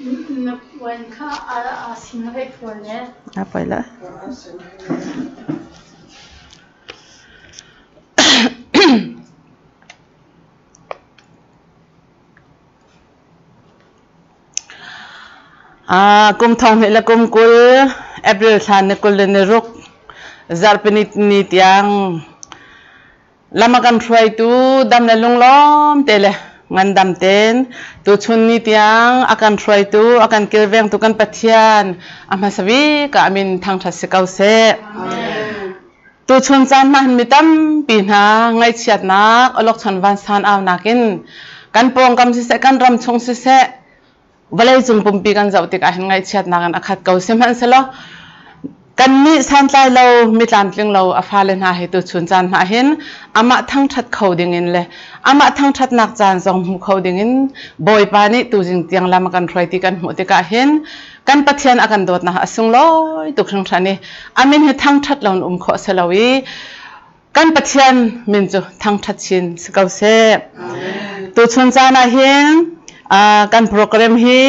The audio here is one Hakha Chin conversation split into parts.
Na puan kha aa sin rih fawn e. A poi la. Kum thong hnih le kum 20 April thla ni 26 zarhpini ni tiang lam a kan hruaitu dam le lunglawm te le ngandam tein tuchun ni tiang a kan hruaitu a kan kilvengtu kan Pathian a hmasa bik ah a min thangṭhat si ko seh. Tuchun caan hna hin mi tampi hna ngaihchiatnak awlokchon vansan aunak in kan pawngkam siseh kan ram chung siseh vawleicung pumpi kan zoh tikah hin ngaihchiatnak in a khat ko. Sihmanhsehlaw kannih santlai lo mi tlamtling lo a fale hna hi tuchun caan hna hin amah thangṭhat kho dingin le amah thangṭhatnak caan zong hmu kho dingin Bawipa nih tuzing tiang lam a kan hruai ti kan hmuh tikah hin kan Pathian a kan dawtnak a sunglawi tuk hringhran i a min hi thangṭhat lo in um khawh si lo i kan Pathian min cu thangṭhat chin si ko seh. Tuchun caan ah hin kan program hi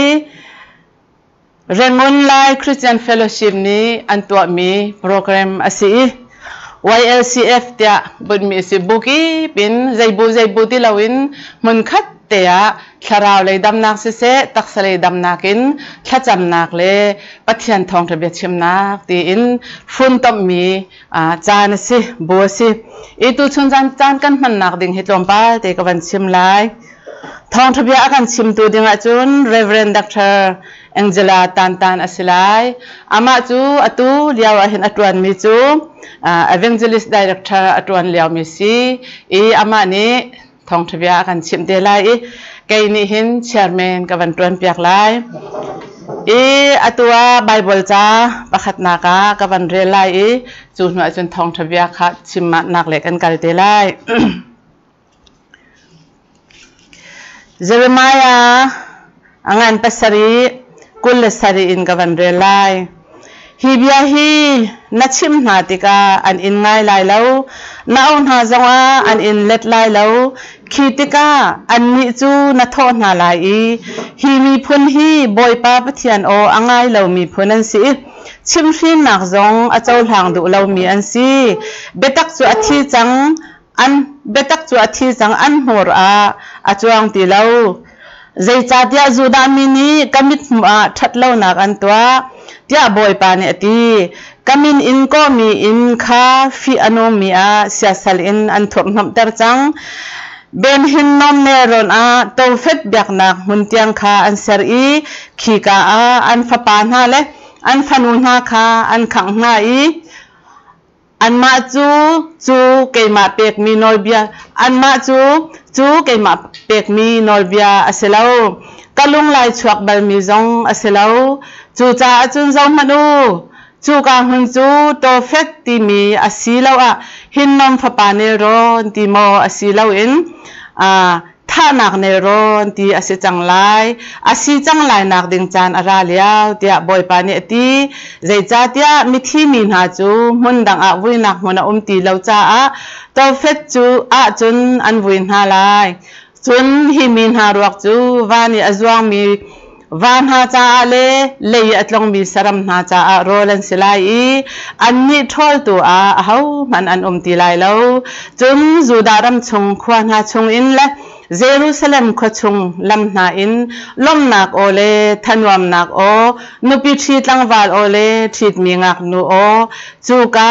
Rangoon Lai Christian Fellowship nih an tuahmi program a si i YLCF tiah bunhmi a si. Bu kip in zeibu zeibu ti loin hmunkhat te ah thlarau lei damnak siseh taksa lei damnak in thlacamnak le Pathian thawngṭha biachimnak tiin funtomhmi caan a si, bu a si. I tuchun caan kan hmannak ding hi tlawmpal te ka van chim lai. Thawngṭha bia a kan chimtu ding ahcun Reverend Dr. Angela Tantan a si lai. Amah cu atu lio ahhin a ṭuanmi cu Evangelist Director a ṭuan liomi si i amah nih thawngṭha bia a kan chimh te lai i kei nih hin chairman ka van ṭuan piak lai. I atu ah Bible ca pakhatnak ah ka van rel lai i cu hnu ahcun thawngṭha bia kha chimnak le kan kal te lai. Jeremiah a ngan pasarih 27 in ka van rel lai. Hi bia hi na chimh hna tikah an in ngai lai lo, na auh hna zongah an in let lai lo. Khi tikah annih cu na thawh hna lai i, Hi miphun hi Bawipa Pathian aw a ngai lo miphun an si i chimhhrinnak zong a cohlang duh lomi an si. Biatak cu a thi cang, an biatak cu a thi cang, an hmur ah a cuang ti lo. Zeicahtiah Judah mi nih ka mithmuh ah ṭhat lonak an tuah, tiah Bawipa nih a ti. Ka min in kawhmi inn kha fih a nungmi ah siasal in an thurhhnawmhter cang. Ben-Hinnom nelrawn ah Tofeth biaknak hmun tiang kha an ser i khika ah an fapa hna le an fanu hna kha an khangh hna i Anmah cu cu keimah pekmi nawlbia anmah cu cu keimah pekmi nawlbia a si lo. Ka lunglai chuak balmi zong a si lo. Cucaah cun zohhmanh u, cuka hmun cu Tofeth timi asiloah Hinnom fapa nelrawn ti maw a si loin thahnak nelrawn ti a si cang lai. A si cang lai nak ding caan a ra lio, tiah Bawipa nih a ti. Zeicahtiah mithi mi hna cu hmun dang ah vuinak hmun a um ti lo caah Tofeth cu ahcun an vui hna lai. Cun hi mi hna ruak cu van i a zuangmi va hna caah le lei i a tlongmi saram hna caah rawl an si lai i annih ṭhawltu ah ahohmanh an um ti lai lo. Cun Judah ram chung khua hna chungin le Jerusalem khua chung lam hna in lawmhnak aw le thanuamnak aw, nupi ṭhi tlangval aw le ṭhitmi ngaknu aw, cuka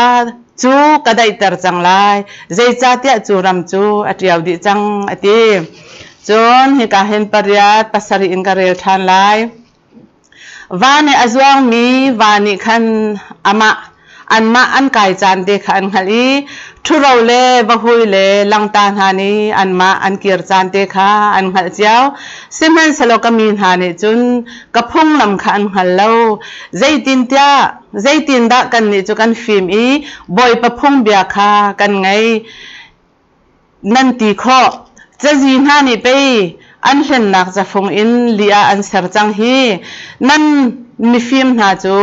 cu ka daihter cang lai, zeicahtiah cu ram cu a ṭiao dih cang, a ti. Cun hika hin pariat pasarih in ka rel ṭhan lai. Va nih a zuangmi va nih khan amah anmah an kai caan te kha an hngalh i ṭhuro le vahui le langta hna nih anmah an kir caan te kha an hngalh cio. Sihmanhsehlaw ka mi hna nih cun ka phunglam kha an hngal lo. Zeitintiah zeitindah kannih cu kan fim i Bawipa phungbia kha kan ngei? Nan ti khawh. Cazi hna nih pei an hlennak cafung in li ah an ser cang hi. Nan mifim hna cu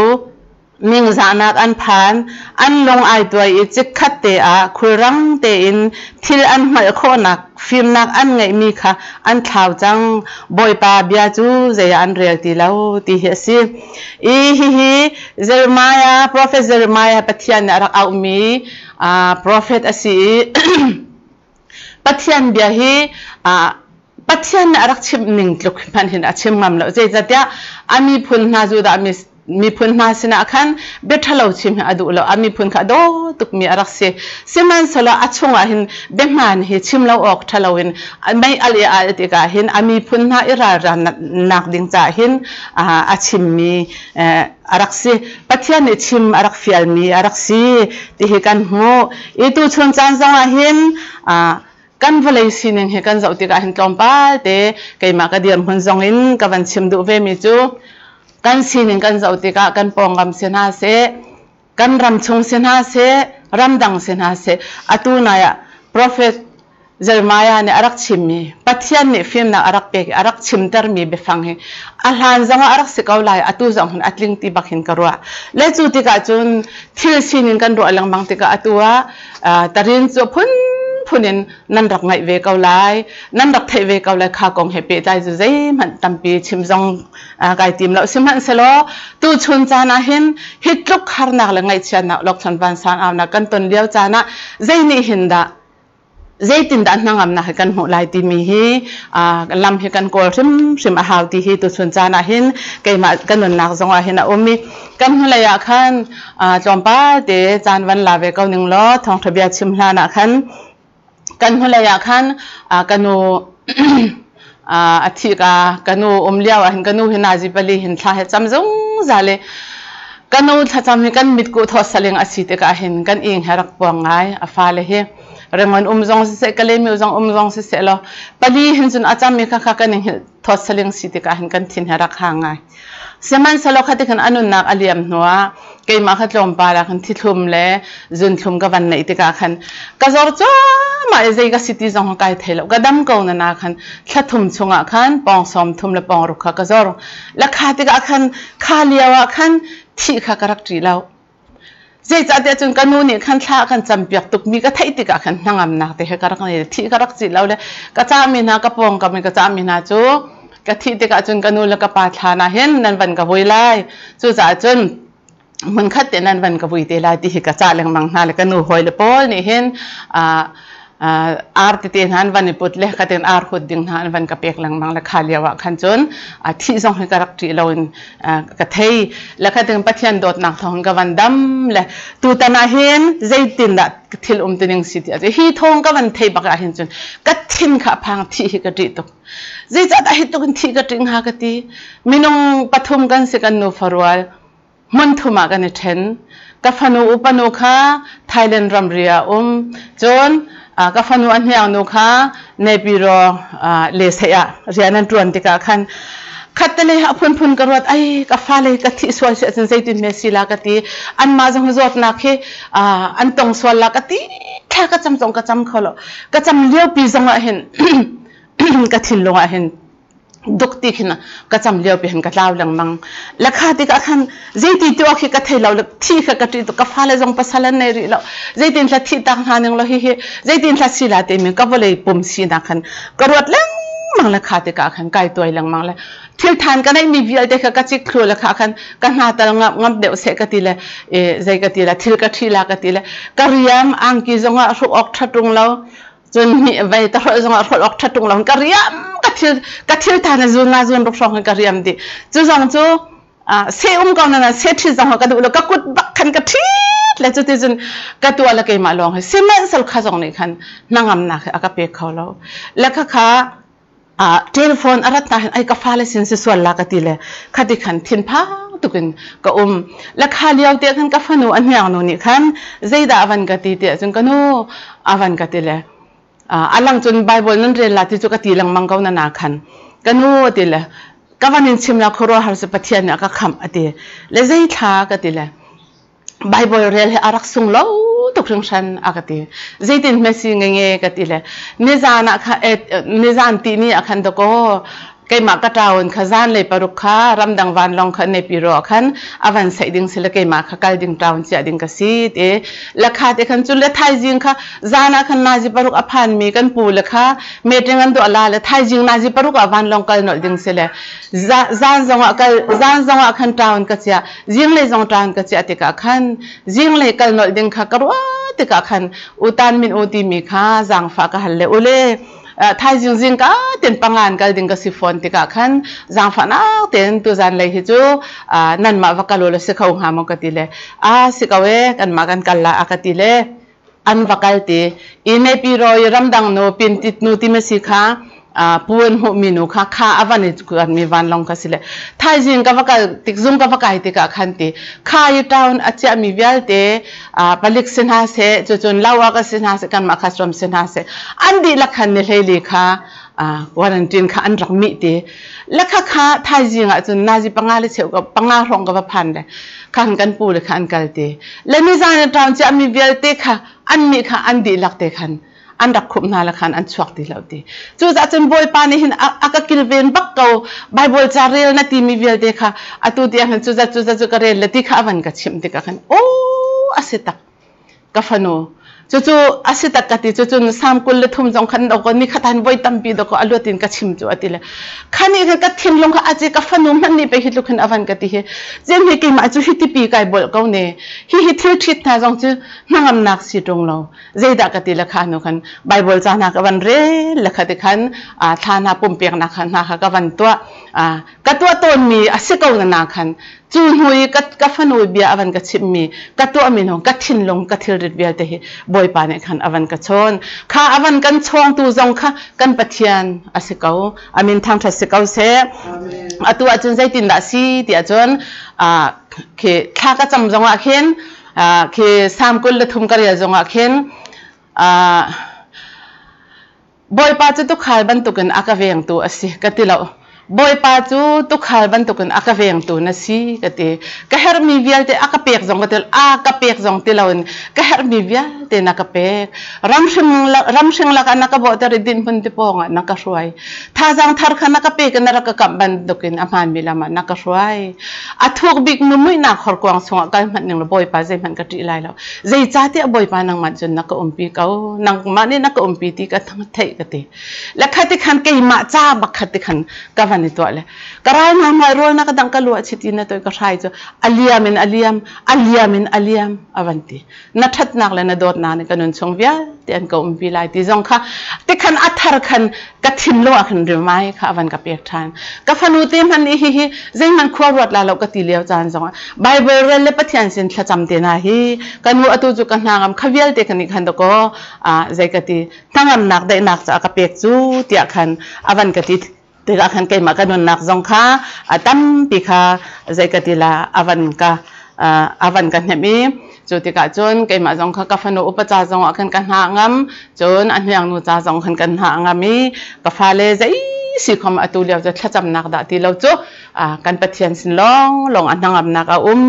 Ningzahnak an phan, an lung ai tuai i chikkhat te ah khulrang tein thil an hngalh khawhnak fimnak an ngeihmi kha an thlau cang. Bawipa bia cu zei ah an rel ti lo ti hi a si. I hihi Jeremiah, profet Jeremiah Pathian nih a rak auhmi profet a si i Pathian bia hi Pathian nih a rak chimh ning tluk hmanh hin a chim ngam lo. Zeicahtiah a miphun hna Judah miphun hna sinah khan bia ṭhalo chim hi a duh lo. A miphun kha a daw tukmi a rak si. Sihmanhsehlaw a chungah hin biahmaan hi chim lo awk ṭhalo in mei al i al tikah hin a miphun hna i ralrinnak ding caah hin a chimmi a rak si. Pathian nih chim a rak fialmi a rak si ti hi kan hmuh. I tuchun caan zongah hin kan vawlei sining hi kan zoh tikah hin tlawmpal te keimah ka dirhmun zong in ka van chim duh vemi cu kan sining kan zoh tikah kan pawngkam si hna seh, kan ram chung si hna seh, ramdang si hna seh, atu nai ah prophet Jeremiah nih a rak chimmi Pathian nih fimnak a rak pek i a rak chimtermi biafang hi a hlan zongah a rak si ko lai, atu zong hin a tling ti bak hin ka ruah. Le cu tikah cun thil sining kan ruah lengmang tikah atu ah tarin cu phunphun in nan rak ngaih ve ko lai, nan rak theih ve ko lai. Kha kong he pehtlai cu zeihmanh tampi chim zong kai tim lo. Sihmanhsehlaw tuchun caan ah hin hi tluk harnak le ngaihchiatnak lawkchon vansang aunak kan ton lio caan ah zei nih hin dah zeitindah hnangamnak hi kan hmuh lai timi hi lam hi kan kawl hrimhrim a hau ti hi tuchun caan ah hin keimah ka nunnak zong ah hin a um i kan hnulei ah khan tlawmpal te caan van la ve ko ning law thawngtha bia chim hlan ah khan kan hnulei ah khan ka nu a thih ka ka nu um lio ah hin ka nu hi nazi pali hin thla he cam zungzal i ka nu thlacam hi kan mitkuh thaw saling a si tikah hin kan ing he rak puang ngai. A fale hi Rangon um zong siseh, Kalaymyo zong um zong siseh law pali hin cun a cam mi kha kha kan i hngilh thawt saling si tikah hin kan thin he rak hang ngai. Sihmanhsehlaw kha tikhan a nunnak a liam hnuah keimah kha tlawmpal ah khan thithlum le zunthlum ka van neih tikah khan ka zor cuahmah i zei ka si ti zong kai thei lo. Ka dam ko na na khan thla thum chungah khan pawng 30 le pawng ruk kha ka zor. La kha tikah khan kha lio ah khan thih kha ka rak ṭih lo. Zeicahtiah cun ka nu nih khan thla a kan campiak tukmi ka theih tikah khan hnangamnak te he ka rak ngei. Thih ka rak cih lo le ka cahmi hna, ka pawngkam i ka cahmi hna cu ka thih tikah cun ka nu le ka pa thlan ah hin nan van ka vui lai. Cucaah cun hmunkhat te nan van ka vui te lai ti hi ka cah lengmang hna le ka nu hawi le pawl nih hin ar tete hna an van i put le khatin ar hut ding hna an van ka pek lengmang le kha lio ah khan cun thih zong hi ka rak ṭih lo in ka thei le khatin Pathian dawtnak thawng ka van dam le tutan ah hin zeitin dah thil um tining si ti hi thawng ka van thei bak ah hin cun ka thin kha phang thih hi ka ṭih tuk. Zeicahdah hi tuk in thih ka ṭih hnga ka ti. Minung pathum kan si, kan nu farual hmun thum ah kan i ṭhen. Ka fanu upanu kha Thailand ramri ah um. Cun ka fanu a hniangnu kha Naypyidaw Leseih ah rian an ṭuan tikah khan khattele a phunphun ka ruat. Ai, ka fale ka thih sual si ahcun zeitin hme si la ka ti. Anmah zong zawtnak hi an tong sual la ka ti. Thla ka cam zong ka cam kho lo. Ka cam liopi zong ah hin ka thinlung ah hin duk ti khin ka cam lio pi hin ka tlau lengmang. La kha tikah khan zeiti ti awk hi ka thei lo. Thi kha ka ṭih tuk. Ka fale zong pasal an nei rih lo. Zeitin thla thi tak hna ning lo hi hi zeitin thla si la timi ka vawlei pum sinak khan ka ruat lengmang. Le kha tikah khan kai tuai lengmang le thil than ka neih mi vialte kha ka cik thlu le kha khan ka hna tal ngam ngam deuh seh ka ti le zei ka ti la thil ka ṭhi la ka ti le ka riam angki zongah hruk awk ṭha ṭung lo, cun mi vei ta hrolh zongah hrolh awk ṭha ṭung lo. Ka riam ka thil tha na zun nga zun ruk hrawng ka riam di. Cu zong cu se um ko na se ṭhi zong ka duh lo. Ka kut bak khan ka ṭhit le cuti cun ka tua le keimah lawng hi. Sihmanhsehlaw kha zong nih khan hnangamnak hi a ka pe kho lo. Le kha kha telephone a rat na hin ai ka fale sin si sual la ka ti le khati khan thinphang tukin ka um. Le kha lio te khan ka fanu a hniang nu nih khan zeidah avan ka ti tiah cun ka nu avan ka ti le alang cun Bible nan rel la ti cu ka ti lengmang ko na na khan ka nu ti le ka van in chim la khuaruah har si Pathian nih a ka khamh ati le zei thla ka ti le Bible rel hi a rak sung lo tuk hringhran a ka ti. Zeitin hme si nge nge ka ti le nizan ah kha nizan ti ni ah khan dakaw Keimah ka ṭaun kha zanlei paruk kha ramdang vanlawng kha Nepiro ah khan a van saih ding si le keimah kha kal ding ṭaun chiah ding ka si ti. Le kha te khan cun le thaizing kha zan ah khan nazi paruk a phanmi kan pu le kha meeting an tuah la le thaizing nazi paruk ah vanlawng kal nolh ding si le zan zongah kal zan zongah khan ṭaun ka chiah zinglei zong ṭaun ka chiah tikah khan zinglei kal nolh ding kha ka ruah tikah khan utan min u timi kha zaangfah ka hal le ule thaizing zingka ten pangan kal ding ka si fawn tikah khan zaangfahnak tein tuzan lei hi cu nanmah va kal ulaw si kho hnga maw ka ti le a si ko e kanmah kan kal la a ka ti le an va kal ti i Nepi ro i ramdang nu pintit nu ti ma si kha puan hmuhmi nu kha kha a van i kuanmi vanlawng kha si le thaizing ka va kal tik zung ka va kai tikah khan ti kha i town a chiahmi vialte palik si hna seh cucun lauak si hna seh kanmah custom si hna seh an dihlak khan ni hleili kha quarantine kha an rak mih ti le kha kha thaizing ah cun nazi panga le cheu ka panga hrawng ka va phan le khan kan pu le kha an kal ti le nizan i town chiahmi vialte kha an mih kha an dihlak te khan an rak khumh hna le khan an chuak ti lo ti. Cucaah cun Bawipa nih hin a ka kilven bak ko. Bible ca rel na timi vialte kha atu tiang hin cuzat cuzat cu ka rel le ti kha a van ka chimh tikah khan aw a si tak ka fanu cucu a si tak ka ti cucun Salm 23 zong khan doko ni khat han voi tampi doko a luat in ka chim cu a ti le khan i ka thinlung kha aci ka fanu hmanh nih pei hi tluk hin a van ka ti hi cem hi keimah cu hi tipi kai bolh ko ne hi hi thil ṭhit hna zong cu hnangamnak si ṭung lo Zeidah ka ti le kha hnu khan Bible ca hna ka van rel le kha ti khan thla hna pumpeknak hna kha ka van tuah. Ka tuah tawnmi a si ko na na khan cu hnu i ka fanu bia a van ka chimhmi ka tuahmi hnu ka thinlung ka thilrit vialte hi Bawipa nih khan a van ka chawn. Kha a van kan chawngtu zong kha kan Pathian a si ko. Amin thangṭhat si ko seh. Atu ahcun zeitindah si ti ahcun khi thla ka cam zongah khin Khi Salm 23 ka rel zongah khin Bawipa cu tuukhal bantukin a ka vengtu a si ka ti lo. Bawipa cu tuukhal bantukin a ka vengtu na si ka ti. Ka herhmi vialte a ka pek zong ka ti a ka pek zong ti loin ka herhmi vialte na ka pek. Ramhring lakah na ka bawhter i dinhmun ti pawngah na ka hruai. Thazaang thar kha na ka pek i na rak ka kamh bantukin a hmaanmi lam ah na ka hruai. A thuk bik nu muihnak horkuang chungah kal hmanh ning law Bawipa zeihmanh ka ṭih lai lo. Zeicahtiah Bawipa nangmah cun na ka umpi ko. Nangmah nih na ka umpi ti ka theih ka ti. Le khati khan keimah ca bak khati khan ka van i tuah le ka ral hna hmai rawl na ka dang ka luah chiti na toi ka hrai cu a liam in a liam a liam in a liam a van ti. Na ṭhatnak le na dawtnak nih ka nun chung vialte an ka umpi lai ti zong kha tikhan a thar khan ka thinlung ah khan rimai kha a van ka pek ṭhan. Ka fanu te hmanh nih hihi zeihmanh khua ruat la lo ka ti lio caan zongah Bible rel le Pathian sin thlacam te hna hi ka nu atu cu ka hnangam kha vialte ka nih khan dakaw zei ka ti hnangamnak daihnak caah ka pek cu tiah khan a van ka ti tikah khan keimah ka nunnak zong kha a tampi kha zei ka ti la a van ka a van ka hnemh i cu tikah cun keimah zong kha ka fanu upa ca zong ah khan ka hna ngam cun a hniangnu ca zong khan kan hna ngam i ka fale zei si khom atu lio cu thlacamnak dah ti lo cu kan Pathian sin lawng lawng a hnangamnak a um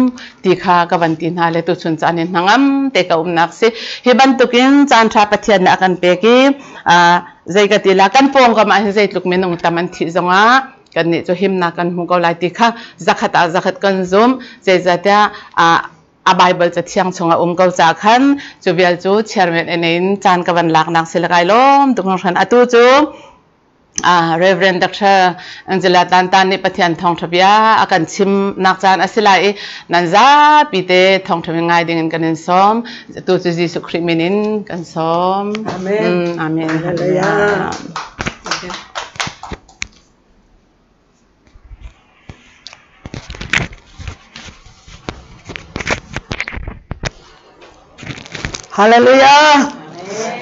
ti kha ka van ti hna le tuchun caan in hnangam te ka umnak si hi bantukin caan ṭha Pathian nih a kan pek i zei ka ti la kan pawngkam ah hin zeitluk minung tam an thih zongah kannih cu himnak kan hmu ko lai ti kha zakhat ah zakhat kan zum zeicahtiah a Bible cathiang chungah um ko ca khan cu vial cu chairman in caan ka van laknak si le kai lawm tuk hringhran atu cu Reverend Dr. Angela Tantan nih Pathian thawngṭha bia a kan chimnak caan a si lai i nan zapi te thawngṭha ngai ding in kan in sawm. Tu cu Jesuh Khrih min in kan sawm. Amen. Amen. Hallelujah. Hallelujah.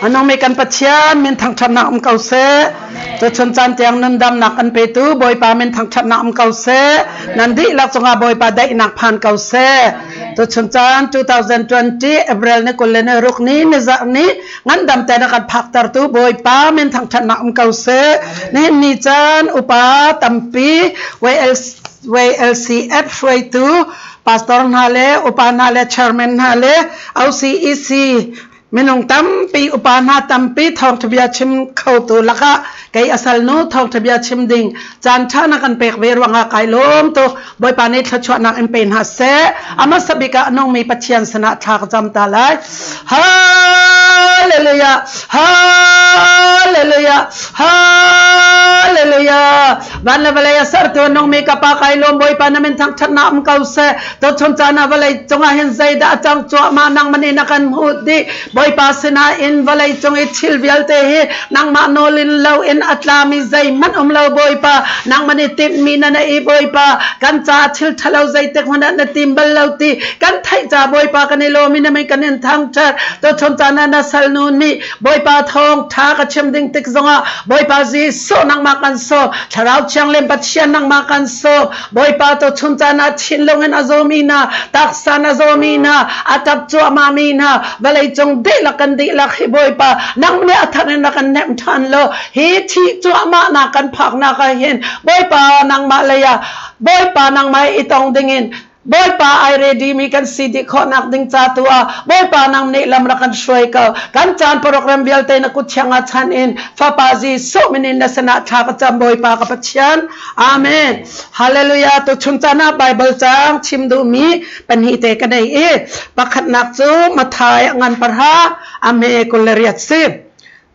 Anong mi kan Pathian min thangṭhatnak um ko seh. Tuchun caan tiang nundamnak an petu Bawipa min thangṭhatnak um ko seh. Nan dihlak cungah Bawipa daihnak phan ko seh. Tuchun caan 2020 April ni 26 ni nizarh ni ngandam te na kan phaktertu Bawipa min thangṭhatnak um ko seh. Nihin ni caan upa tampi YLCF hruaitu pastor hna le upa hna le chairman hna le OCEC Minung tampi upa hna tampi thawngṭhabia chim khotu lakah kei a salnu thawngṭhabia chim ding caan ṭha na kan pek ve ruangah kai lawm tuk. Bawipa nih thluachuahnak in pe hna seh. A hmasa bik ah a nungmi Pathian sinah thla ka cam ta lai. Hallelujah! Hallelujah! Hallelujah! Van le vawlei a sertu a nungmi ka Pa kai lawm Bawipa na min thangṭhatnak um ko seh. Tuchun caan ah vawlei cungah hin zeidah a cang cuahmah nangmah nih na kan hmuh dih. Bawipa sinah in vawlei cung i thil vialte hi nangmah nawl in lo in a tlami zeihmanh um lo Bawipa. Nangmah nih timhmi na nei i Bawipa kan caah thil ṭhalo zeitik hmanh ah na tim bal lo ti kan theih ca Bawipa kan i lawm i na min kan in thangṭhat. Tuchun caan ah na salnu nih Bawipa thawng ṭha ka chim ding tik zongah Bawipa Jesuh nangmah kan sawm. Thlarau Thianghlim Pathian nangmah kan sawm. Bawipa tu chun caan ah thinlung in a zawmi hna, taksa in a zawmi hna, a ṭap cuahmahmi hna, vawleicung dihlak kan dihlak hi Bawipa nang nih a thar in rak kan hnemh ṭhan law hi thih cuahmahnak kan phaknak ah hin Bawipa nangmah lei ah Bawipa nangmah i tong dingin Bawipa ai ready mi kan si dih khawhnak ding ca tu ah Bawipa nang nih lam rak kan hruai ko. Kan caan program vialte na kut thiang ah chan in Fapa Jesuh min in na sinah thla ka cam Bawipa ka Pathian. Amen. Hallelujah. Tu chun caan ah Bible caang chim duhmi pahnih te ka nei i pakhatnak cu Matthai a ngan parha a hme 28 si.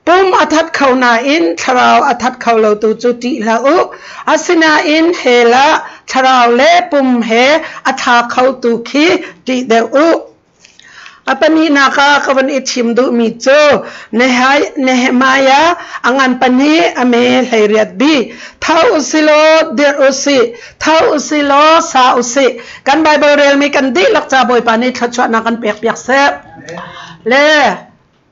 Pum a that kho nain thlarau a that kho lo tu cu ṭih hlah u. Asinain hell ah thlarau le pum he a tha kho tu khi ṭih deuh u. A pahnihnak ah ka van i chim duhmi cu Nehemiah a ngan pahnih a me 18 bi. Tho usih law dirh usih, tho usih law sa usih. Kan Bible relmi kan dihlak ca Bawipa nih thluachuahnak kan pekpiak seh. Le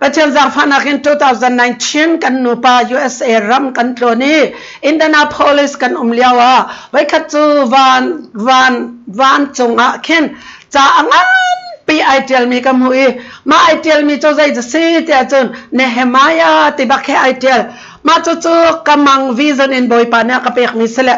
Pathian zaangfahnak in 2019 kan nupa USA ram kan tlawn i Indianapolis kan um lio ah voikhat cu van van vancung ah khin ca a nganpi ai ṭialmi ka hmuh i mah ai ṭialmi cu zei si tiah cun Nehemiah ti bak he ai ṭial. Mah cucu ka mang vision in Bawipa nih a ka pekmi si le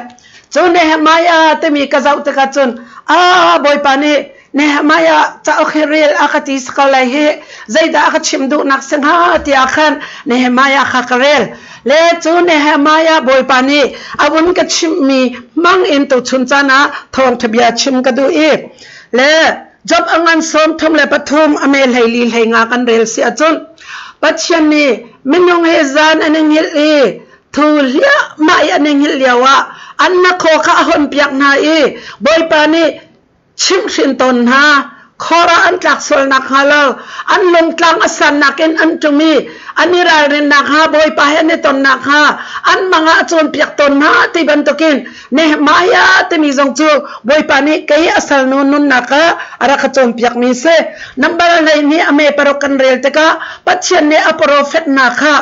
cu Nehemiah timi ka zoh tikah cun ah Bawipa nih Nehemiah cauk hi rel a ka ti ko lai hi zeidah a ka chim duhnak si hnga tiah khan Nehemiah kha ka rel. Le cu Nehemiah Bawipa nih a vun ka chimhmi hmang in tuchun caan ah thawngṭha bia chim ka duh i le Job a ngan 33 a me 14 15 kan rel si ahcun Pathian nih minung he zan an i hngilh i thu hliahmah i an i hngilh lioah an hnakhaw kha a hawnpiak hna i Bawipa nih chimhhrin tawn hna. Khor ah an tlak sual nakhnga lo an lungtlang a san nakin an ṭum i an i ralrin nakhnga Bawipa he an i ton nakhnga an mang ah a cawnpiak tawn hna ti bantukin Nehemiah timi zong cu Bawipa nih kei a salnu nunnak ah a rak ka cawnpiakmi si. Nambar 12 a me 6 kan rel tikah Pathian nih a profet hna kha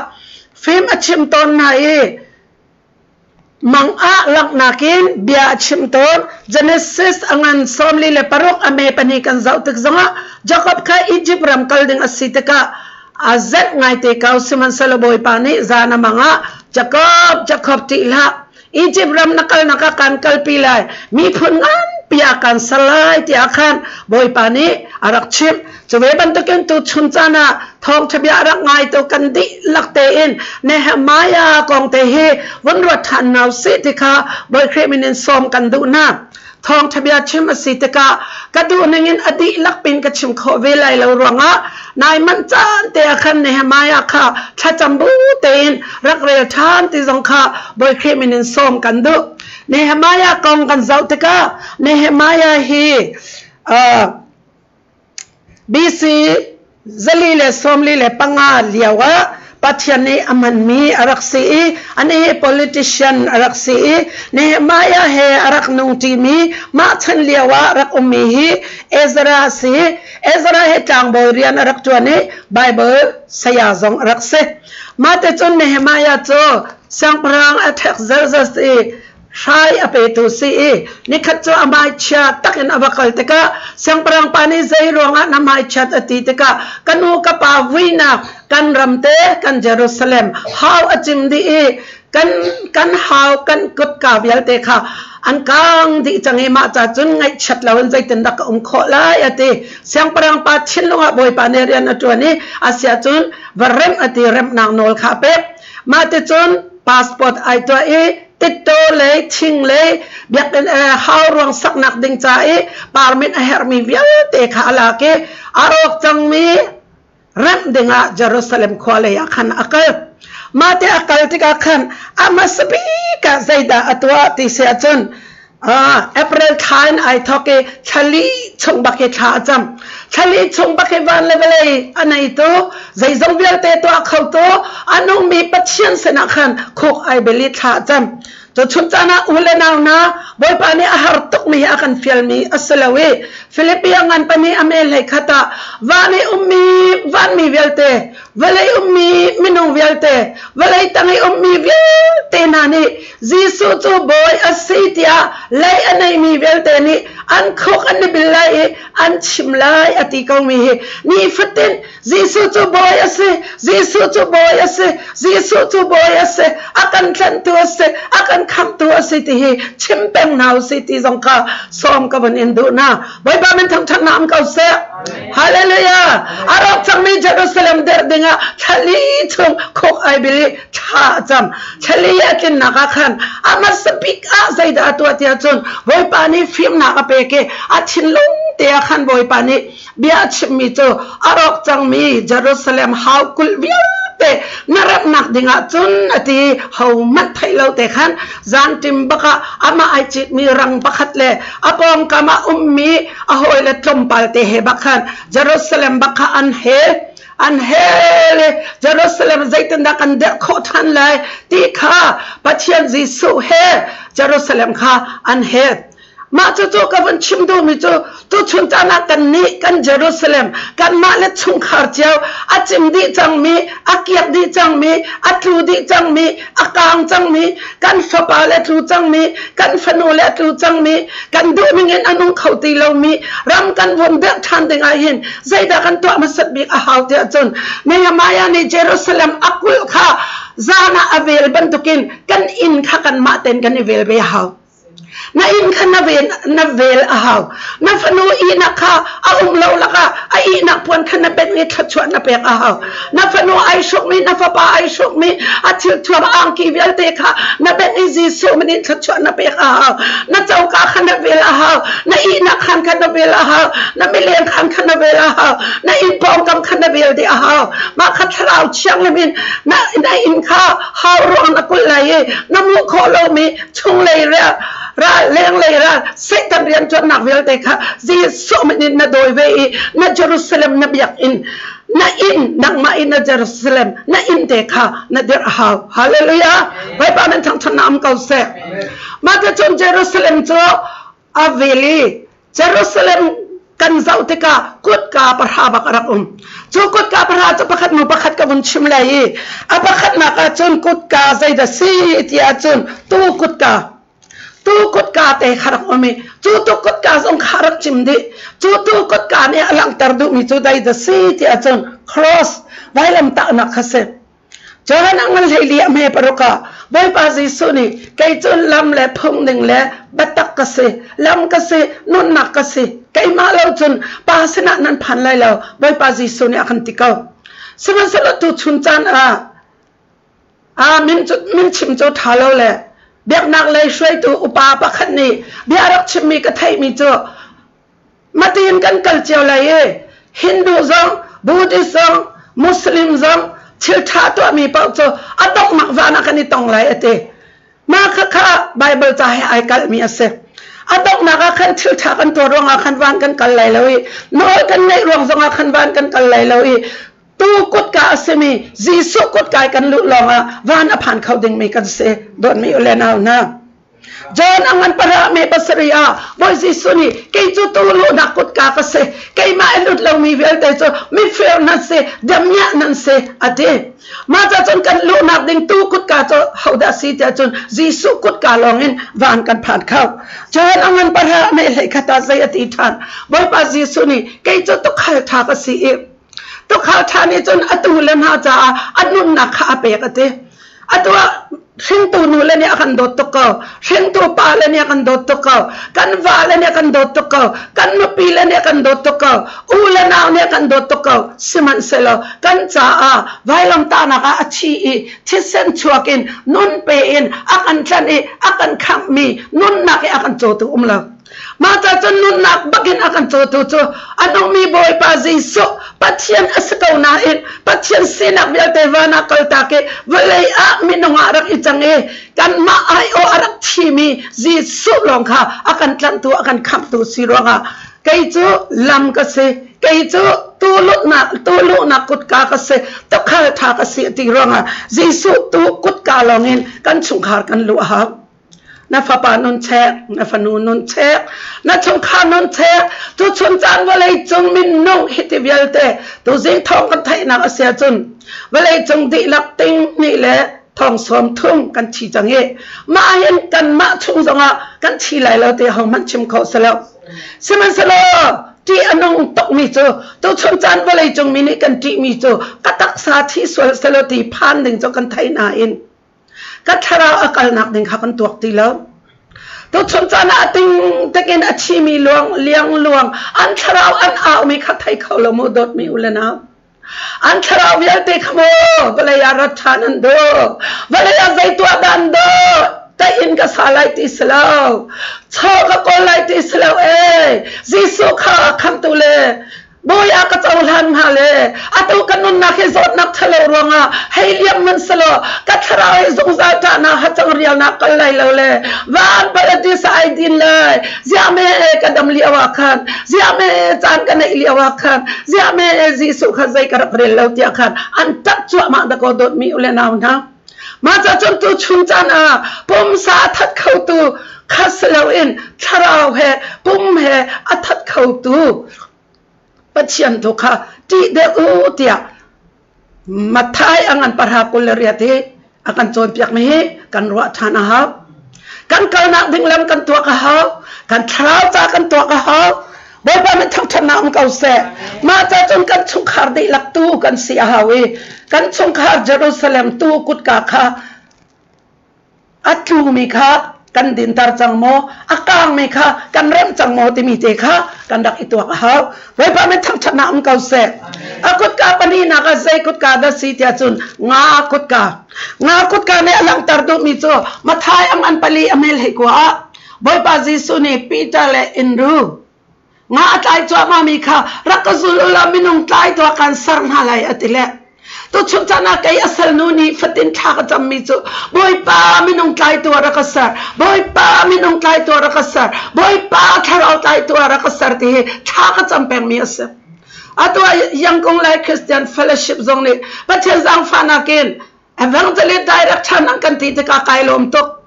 fim a chim tawn hna i Mang ah langhnak in bia a chim tawn. Genesis a ngan 46 a me 2 kan zoh tik zongah Jakob kha Egypt ram kal ding a si tikah a zenh ngaite ko. Sihmanhsehlaw Bawipa nih zan a mang ah Jakob, Jakob ṭih hlah. Egypt ram na kalnak ah kaan kalpi lai. Miphun nganpi ah kaan ser lai tiah khan Bawipa nih a rak chimh. Cu ve bantukin tuchun caan ah thawngṭha bia a rak ngaitu kan dihlak tein Nehemiah kong te hi vun ruat ṭhan hna usih ti kha Bawi Khrih min in sawm kan duh hna. Thawngṭha bia chim a si tikah ka duh ningin a dihlak pin ka chim khawh ve lai lo ruangah nai manh caan te ah khan Nehemiah kha thlacam bu tein rak rel ṭhan ti zong kha Bawi Khrih min in sawm kan duh. Nehemiah kong kan zoh tikah Nehemiah hi BC 445 lio ah Pathian nih a hmanmi a rak si i anih hi politician a rak si i Nehemiah he a rak nungṭimi mah chan lio ah rak ummi hi Ezra a si. Ezra hi tlangbawi rian a rak ṭuan i Baibal saya zong a rak si. Mah ticun Nehemiah cu siangpahrang a ṭhek Xerxes i hrai a petu si i nikhat cu a hmaichia takin a va kal tikah siangpahrang pa nih zei ruangah na hmaichiat a ti tikah ka nu ka pa vuinak kan ram te kan Jerusalem hau a cim dih i Kan kan hau kan kutka vialte kha an kang dih cang i mah ca cun ngaihchiat loin zeitindah ka um khawh lai a ti. Siangpahrang pa thinlung ah Bawipa nih rian a ṭuan i a si ahcun va remh a ti remhnak nawl kha a pek. Mah ticun passport ai tuah i tittaw lei thing lei biakinn hau ruang saknak ding ca i permit a herhmi vialte kha a lak i a rawk cangmi remh dingah Jerusalem khua lei ah khan a kal. Mah te a kal tikah khan a hmasa bik ah zeidah a tuah ti si ahcun April thla in ai thawk i thlali chung bak hi thla a cam. Thlali chung bak hi van le vawlei a neitu, zeizong vialte tuah khotu, a nungmi Pathian sinah khan khuk ai bel i thla a cam. Cu chun caan ah u le nau hna, Bawipa nih a har tukmi hi a kan fialmi a si lo i Filipi a ngan pahnih a mel hlei khat ah van i ummi vanmi vialte, vawlei ummi minung vialte, vawlei tang i ummi vialte hna nih Jesuh cu Bawi a si tiah lei a neimi vialte nih an khuk an i bil lai i an chim lai a ti komi hi nifatin Jesuh cu Bawi a si, Jesuh cu Bawi a si, Jesuh cu Bawi a si, a kan tlanhtu a si, a kan khamhtu a si ti hi chim peng hna usih ti zong kha sawm ka vun in duh hna. Bawipa min thangṭhatnak um ko seh. Hallelujah! A rawk cangmi Jerusalem derh dingah thlali chung khuk ai bil i thla a cam. Thlali a tlinnak ah khan a hmasa bik ah zeidah a tuah tiah cun Bawipa nih fimnak a pek i a thinlung te ah khan Bawipa nih bia a chimmi cu a rawk cangmi Jerusalem hau kulh vialte na remhnak dingah cun a ti hohmanh theih lo te khan zanṭim bak ah amah ai citmi rang pakhat le a pawngkam ah ummi a hawile tlawmpal te he bak khan Jerusalem bak kha an hel an hel i Jerusalem zeitindah kan derh khawh ṭhan lai ti kha Pathian Jesuh he Jerusalem kha an hel. Mah cucu ka vun chim duhmi cu tuchun caan ah kannih kan Jerusalem kanmah le chungkhar cio a cim dih cangmi, a kiak dih cangmi, a tlu dih cangmi, a kaang cangmi, kan fapa le tlu cangmi, kan fanu le tlu cangmi, kan duhning in a nung kho ti lomi ram kan vun derh ṭhan ding ah hin zeidah kan tuah hmasat bik a hau tiah cun Nehemiah nih Jerusalem a kulh kha zan ah a vel bantukin kan inn kha kanmah tein kan i vel ve a hau. Na inn kha na ven na vel a hau. Na fanu ihnak kha a um lo lakah a ihnak puan kha na benh i thluachuah na pek a hau. Na fanu ai hrukmi, na fapa ai hrukmi, a thilthuam angki vialte kha na benh i Jesuh min in thluachuah na pek a hau. Na coka kha na vel a hau. Na ihnak khan kha na vel a hau. Na mileng khan kha na vel a hau. Na inn pawngkam kha na vel dih a hau. Mah kha thlarau thianghlim in na, na inn kha hau ruang na kulh lai i na hmuh khawh lomi chunglei ral lenglei ral Satan rianṭuannak vialte kha Jesuh min in na dawi ve i na Jerusalem na biakinn na inn nangmah in na Jerusalem na inn te kha na dirh a hau. Hallelujah. Bawipa min thangṭhatnak um ko seh. Mah cun Jerusalem cu a vil i Jerusalem kan zoh tikah kutka pahra bak a rak um. Cu kutka pahra cu pakhat hnu pakhat ka vun chim lai i a pakhatnak ah cun kutka zeidah si ti ahcun tu kutka tu kutka te kha rak um i cu tu kutka zong kha rak chim dih. Cu tu kutka nih a langhter duhmi cu zeidah si ti ahcun cross vailamtahnak kha si. Cun a ngan 14 a hme paruk ah Bawipa Jesuh nih kei cu lam le phung ning le biatak ka si, lam ka si, nunnak ka si. Keimah lo cun Pa sinah nan phan lai lo, Bawipa Jesuh nih a kan ti ko. Sihmanhsehlaw tuchun caan ah ah min cu min chim cu ṭha lo le biaknak lei hruaitu upa pakhat nih bia rak chimmi ka theihmi cu Matin kan kal cio lai i Hindu zong, Buddhist zong, Muslim zong thil ṭha tuahmi paoh cu a donghnak van ah kan i tong lai a ti. Mah khakha Baibal ca he ai kalhmi a si. A donghnak ah khan thil ṭha kan tuah ruangah khan van kan kal lai lo i nawl kan ngeih ruang zongah khan van kan kal lai lo i tu kutka a simi Jesuh kutka i kan luh lawngah van a phan kho dingmi kan si. Dawtmi u le nau hna. John a ngan para me pasarih ah Bawi Jesuh nih kei cu tu luhnak kutka ka si keimah i lut lomi vialte cu mifir nan si damiah nan si a ti mah ca cun kan luhnak ding tu kutka cu hodah si tiah cun Jesuh kutka lawngin van kan phan kho John a ngan para me hlei khat ah zei a ti ṭhan Bawipa Jesuh nih kei cu tukhal ṭha ka si i tukhal ṭha nih cun a tu le hna caah a nunnak kha a pek a ti. Atu ah hringtu nu le nih a kan dawt tuk ko. Hringtu pa le nih a kan dawt tuk ko. Kan va le nih a kan dawt tuk ko. Kan nupi le nih a kan dawt tuk ko. U le nau nih a kan dawt tuk ko. Sihmanhsehlaw kan caah vailamtahnak ah a thi i thisen chuak in nun pe in a kan tlanh i a kan khamhmi nunnak i a kan cawtu um lo. Mah ca cun nunnak bakin a kan cawtu cu a nungmi Bawipa Jesuh Pathian a si ko nain Pathian sinak vialte van ah kaltak i vawlei ah minung ah rak i cang i kanmah aiawh a rak thimi Jesuh lawng kha a kan tlanhtu a kan khamhtu si ruangah kei cu lam ka si, kei cu tu luhnak kutka ka si, tukhal ṭha ka si ti ruangah Jesuh tu kutka lawngin kan chungkhar kan luh a hau. Na fapa nun chek, na fanu nun chek, na chungkhar nun chek, tu chun caan vawlei cung minung hiti vialte tuzing thawng kan theihnak a si ahcun vawlei cung dihlak ting nih le thong sawm thum kan thi cang i mah hin kanmah chung zongah kan thi lai lo ti hohmanh chim kho si lo. Sihmanhsehlaw ṭih a nung tukmi cu tuchun caan vawlei cung mi nih kan ṭihmi cu ka taksa thi sual selaw ti phan ding cu kan thei nain ka thlarau a kalnak ding kha kan tuak ti lo. Tuchun caan ah ting tekin a thimi luang liang luang an thlarau an aumi kha thei kho lo mu, dawtmi u le nau. An thlarau vialte kha maw vawlei ah rat ṭhan an duh, vawlei ah zei tuah dah an duh? Ta inn ka sa lai ti si lo, chaw ka kawl lai ti si lo ee. Jesuh kha khamtu le Bawi ah ka cohlan hnga le atu ka nunnak hi zawtnak ṭhalo ruangah hei liam hmanh selaw ka thlarau hi zungzal ṭahnak hacang rialnak kal lai lo le van paradis ah ai din lai. Ziah me ka dam lio ah khan, ziah me caan ka neih lio ah khan, ziah me Jesuh kha zei ka rak rel lo tiah khan an ṭap cuahmah dakaw, dawtmi u le nau hna. Mah ca cun tu chung caan ah pumsa a that khotu kha si loin thlarau he pum he a that khotu Pathian tu kha ṭih deuh u tiah Matthai a ngan 28 hi a kan cawnpiakmi hi kan ruah ṭhan a hau. Kan kalnak ding lam kan tuak a hau. Kan thlarau ca kan tuak a hau. Bawipa min thangṭhatnak um ko seh. Mah ca cun kan chungkhar dihlak tu kan si a hau i kan chungkhar Jerusalem tu kutka kha a tlumi kha kan dinter cang maw, a kaangmi kha kan remh cang maw timi te kha kan rak i tuak a hau. Bawipa min thangṭhatnak um ko seh. A kutka pahnihnak ah zei kutka dah si tiah cun nga kutka. Nga kutka nih a langhter duhmi cu Matthai ang an pali a mel hei kua ah Bawipa Jesuh nih Peter le Andrew nga a tlai cuahmahmi kha rak ka zul u law minung tlai tuah kan ser hna lai a ti le. Tuchun caan ah kei a salnu nih fatin thla ka cammi cu Bawipa, minung tlaitu ah rak ka ser, Bawipa, minung tlaitu ah rak ka ser, Bawipa, thlarau tlaitu ah rak ka ser ti hi thla ka cam pengmi a si. Atu ah Yangon Lai Christian Fellowship zong nih Pathian zaangfahnak in Evangelist Director nan kan ti tikah kai lawm tuk.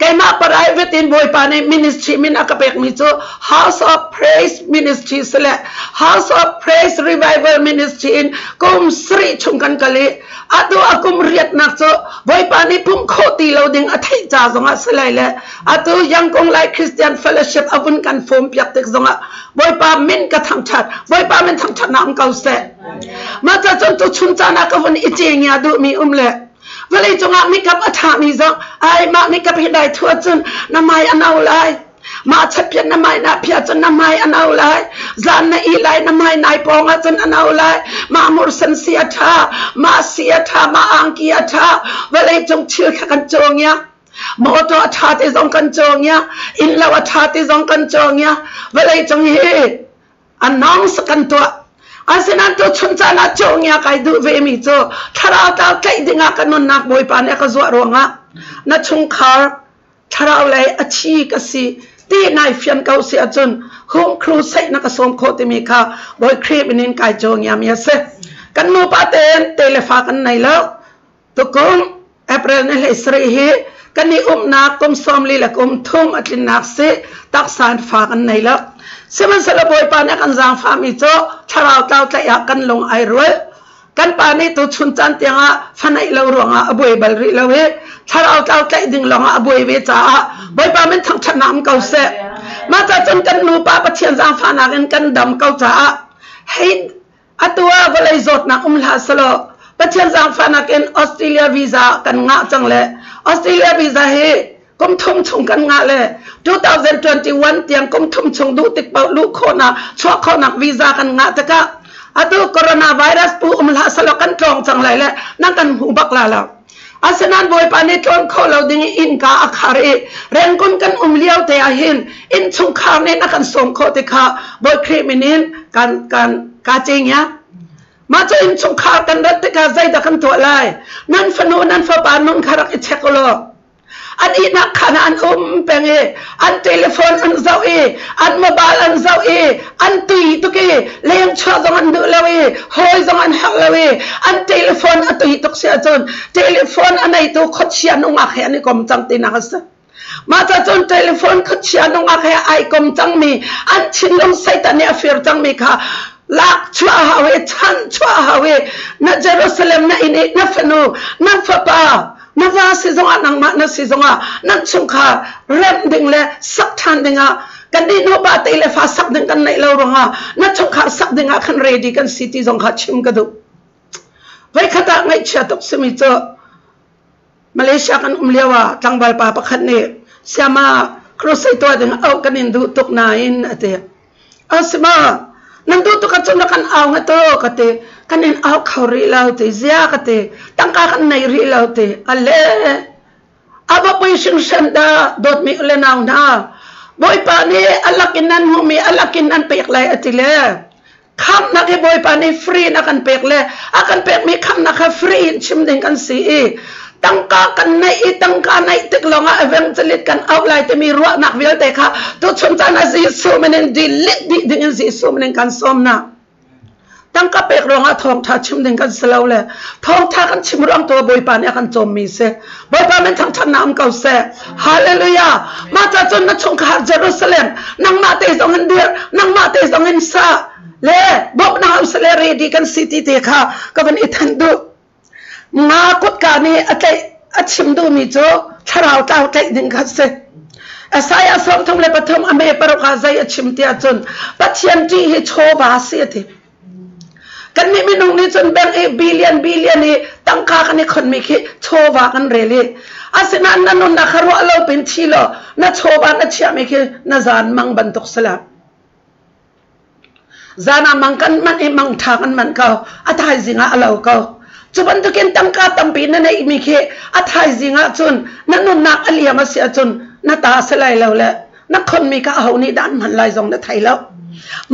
Keimah private in Bawipa nih ministry min a ka pekmi cu House of Praise Ministry si le House of Praise Revival Ministry in kum sarih chung kan kal i atu a kum riatnak cu Bawipa nih pumh khawh ti lo ding a theih ca zongah si lai le atu Yangon Lai Christian Fellowship a vun kan form piak tik zongah Bawipa min ka thangṭhat. Bawipa min thangṭhatnak um ko seh. Mah ca cun tuchun caan ah ka vun i cengia duhmi um le vawlei cungah mikap a ṭhami zong ai mah mikap hi dai thua cun na mai a no lai, mah chatpiat na mai na phia cun na mai a no lai, zan na i lai na mai nai pawng ah cun a no lai, mah mursan si a ṭha, mah si a ṭha, mah angki a ṭha, vawlei cung thil kha kan cawngia, motor a ṭha te zong kan cawngia, inn lo a ṭha te zong kan cawngia, vawlei cung hi announce kan tuah. Asinain tuchun caan ah cawngia kai duh vemi cu thlarau tlau tlaih dingah ka nunnak Bawipa nih a ka zuah ruangah na chungkhar thlarau lei a thi ka si ti nai fian ko si ahcun home crusade na ka sawm khawh timi kha Bawi Khrih min in kai cawngia mi a si. Kan nupa tein telefa kan nei lo. Tukum April ni 17 hi kan i umnak kum 43 a tlinnak si, taksa in fa kan nei lo. Sihmanhsehlaw Bawipa nih a kan zaangfahmi cu thlarau tlau tlaih ah kan lung ai rual. Kan pa nih tuchun caan tiangah fa neih lo ruangah a buai bal rih lo i thlarau tlau tlaih ding lawngah a buai ve caah Bawipa min thangṭhatnak um ko seh. Mah ca cun kan nupa Pathian zaangfahnak in kan dam ko caah hei atu ah vawlei zawtnak um hlah selaw. Pathian zaangfahnak in Australia visa kan ngah cang le Australia visa hi kum thum chung kan ngah le 2021 tiang kum thum chung duh tik paoh luh khawhnak chuah khawhnak visa kan ngah tikah atu coronavirus pu um hlah selaw kan tlawng cang lai le nan kan hmu bak la lo. Asinain Bawipa nih tlawn kho lo ding i innka a khar i Rangoon kan um lio te ah hin innchungkhar nih a kan sawm khawh ti kha Bawi Khrih min in kan kan ka cing ya. Mah cu innchungkhar kan rat tikah zeidah kan tuah lai? Nan fanu nan fapa nun kha rak i check u law an ihnak khan ah an um peng i an telephone an zoh i an mobile an zoh i an tui tuk i leng chuah zong an duh lo i hawi zong an herh lo i an telephone a tui tuk si ahcun telephone a neitu khuachia nungak he an i kom cang tinak a si. Mah ca cun telephone khuachia nungak he ai kom cangmi an thinlung Satan nih a fir cangmi kha lak chuah hau i chanh chuah hau i na Jerusalem na inn i na fanu na fapa na va si zongah nangmah na si zongah nan chungkhar remh ding le sak ṭhan dingah kan nih nupa te le fa sak ding kan neih lo ruangah na chungkhar sak dingah khan ready kan si ti zong kha chim ka duh. Voikhat ah ngaihchia tuk simi cu Malaysia kan um lio ah tlangval pa pakhat nih siama crusade tuah ding auh kan in duh tuk nain a ti. Asima nan duh tuk ahcun na kan au nga to ka ti. Kan in au kho rih lo ti. Zia ka ti. Tangka kan nei rih lo ti. Ale ava pui hringhran dah dawtmi u le nau hna. Bawipa nih a lakin nan hmuhmi a lakin an pek lai a ti le khamnak hi Bawipa nih free in a kan pek le a kan pekmi khamnak kha free in chim ding kan si i tangka kan neih i tangka neih tik lawngah evangelist kan auh lai timi ruahnak vialte kha tuchun caan ah Jesuh min in delete dih ding in Jesuh min in kan sawm na tangka pek ruangah thawngtha chim ding kan si lo le thawngtha kan chim ruang tu Bawipa nih a kan cawmmi si Bawipa min thangthatnak um ko seh Hallelujah mah ca cun na chungkhar Jerusalem nangmah te zong in dir nangmah te zong in sa le bawmhnak um sele ready kan si ti te kha ka van i thanh duh nga kutka nih a tlaih a chim duhmi cu thlarau tlau tlaih ding kha si Isaiah 33 a me paruk ah zei a chim ti ahcun Pathian ṭih hi chawva si a ti Kannih minung nih cun bank i billion billion i tangka kan i khonmi khi chawva kan rel i asinain na nunnak kha ruah lo pin thi law na chawva na chiahmi khi na zan mang bantuk si la. Zan ah mang kan manh i mang ṭha kan manh ko a thaizing ah a lo ko. Cu bantukin tangka tampi na neihmi khi a thaizing ah cun na nunnak a liam a si ahcun na ta si lai lo le na khonmi kha aho nih dah an hman lai zong na thei lo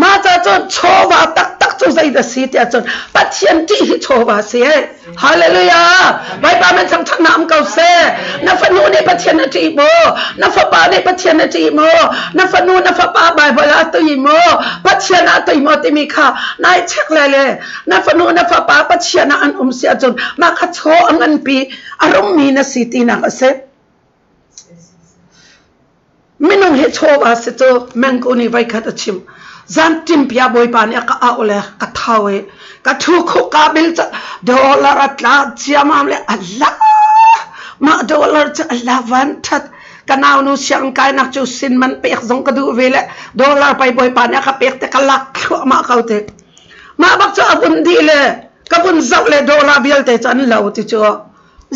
mah ca cun chawva taktak cu zei dah si tiah cun Pathian ṭih hi chawva si he hallelujah Bawipa min thangṭhatnak um ko seh na fanu nih Pathian a ṭih maw na fapa nih Pathian a ṭih maw na fanu na fapa Bible ah tui maw Pathian ah tui maw timi kha nai check le le na fanu na fapa Pathian ah an um si ahcun mah kha chaw a nganpi a rummi na si tinak a si Minung hi chawva si cu mengku nih voikhat a chim. Zanṭim pia Bawipa nih a ka auh le ka tho i ka ṭhu khuk ka bil cu dollar a tla ciamam le Allah mah dollar cu Allah van ṭhat ka naunu sianginn kainak cu sin man pek zong ka duh ve le dollar pei Bawipa nih a ka pek te ka lak thluahmah ko te. Mah bak cu a vun dih le ka vun zoh le dollar vialte cu an lo ti cu.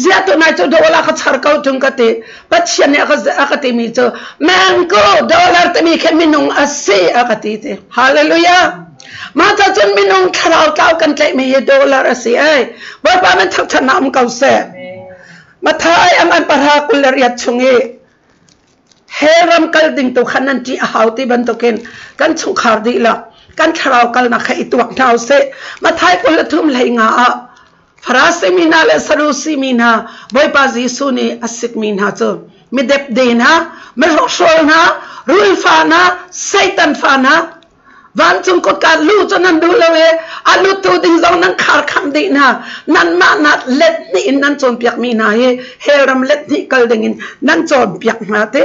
Ziah tunai cu dollar ka char ko tung ka ti. Pathian nih a ka timi cu mengko dollar timi khi minung a si a ka ti ti. Hallelujah. Mah ca cun minung thlarau tlau kan tlaihmi hi dollar a si ai. Bawipa min thangthatnak um ko seh. Mathai ang an pahra 28 chung i hell ram kal ding tu khan nan ṭih a hau ti bantukin kan chungkhar dihlak kan thlarau kalnak kha i tuak hna usih. Mathai 23 hlei nga ah Farasi mi hna le Sadusi mi hna Bawipa Jesuh nih a sikmi hna cu midepde hna, mihrokhrawl hna, rulfa hna, Satan fa hna, vancung kutka lu cu nan duh lo i a lutu ding zong nan khar kham dih hna. Nanmah nak let hnih in nan cawnpiakmi hna hi hell ram let hnih kal ding in nan cawnpiak hna ti.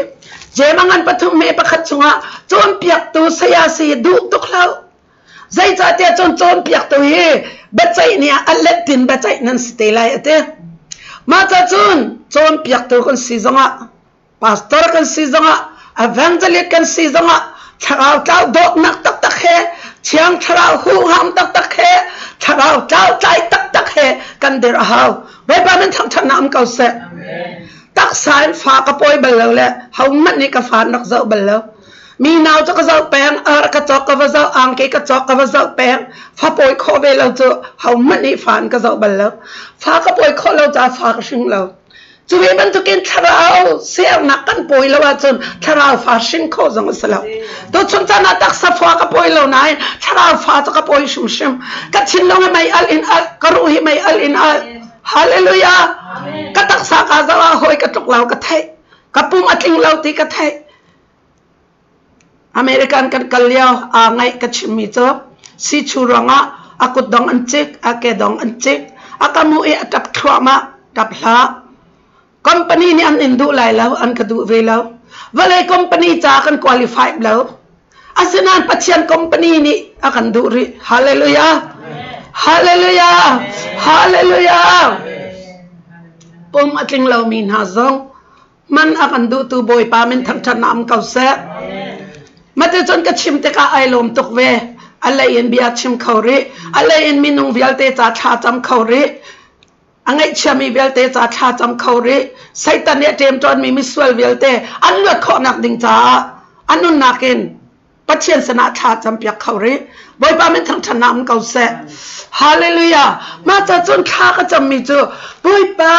Jeim a ngan pathum me pakhat chungah cawnpiaktu saya si duh tuk hlah. Zeicahtiah cun cawnpiaktu hi biaceih ni ah a let in biaceih nan si te lai a ti. Mah ca cun cawnpiaktu kan si zongah, pastor kan si zongah, evangelist kan si zongah, thlarau tlau dawtnak taktak he Thiang Thlarau huham taktak he Thlarau tlautlai taktak he kan dir a hau. Bawipa min thangṭhatnak um ko seh. Taksa in fa ka pawi bal lo le hohmanh nih ka fa an rak zoh bal lo. Mi nau cu ka zoh peng, ar ka cawk ka va zoh, angki ka cawk ka va zoh peng. Fa pawi khawh ve lo cu hohmanh nih fa an ka zoh bal lo. Fa ka pawi khawh lo caah fa ka hring lo. Cu ve bantukin thlarau sernak kan pawi lo ahcun thlarau fa hrin khawh zong a si lo. Tuchun caan ah taksa fa ka pawi lo nain thlarau fa cu ka pawi hrimhrim. Ka thinlung hi mei alh in alh, ka ruh hi mei alh in alh. Hallelujah! Ka taksa kaa zoh ah hawi ka tluk lo ka theih. Ka pum a tling lo ti ka theih. American kan kal lio aa ngaih ka chimmi cu sichu ruangah a kutdong an cik, a kedong an cik, a ka mu i a ṭap thluahmah, ṭap hlah. Company nih an in duh lai lo, an ka duh ve lo. Vawlei company ca kan qualify lo. Asinain Pathian company nih a kan duh rih. Hallelujah! Hallelujah! Hallelujah! Pum a tling lomi hna zong man a kan duhtu Bawipa min thangṭhatnak um ko seh. Maticun ka chim tikah ai lawm tuk ve. A lei in bia chim kho rih. A lei in minung vialte ca thla cam kho rih. A ngaihchiami vialte ca thla cam kho rih. Satan nih a ṭemṭawnmi misual vialte an luat khawhnak ding caah a nunnak in Pathian sinah thla campiak kho rih. Bawipa min thangṭhatnak um ko seh. Hallelujah. Mah ca cun thla ka cammi cu Bawipa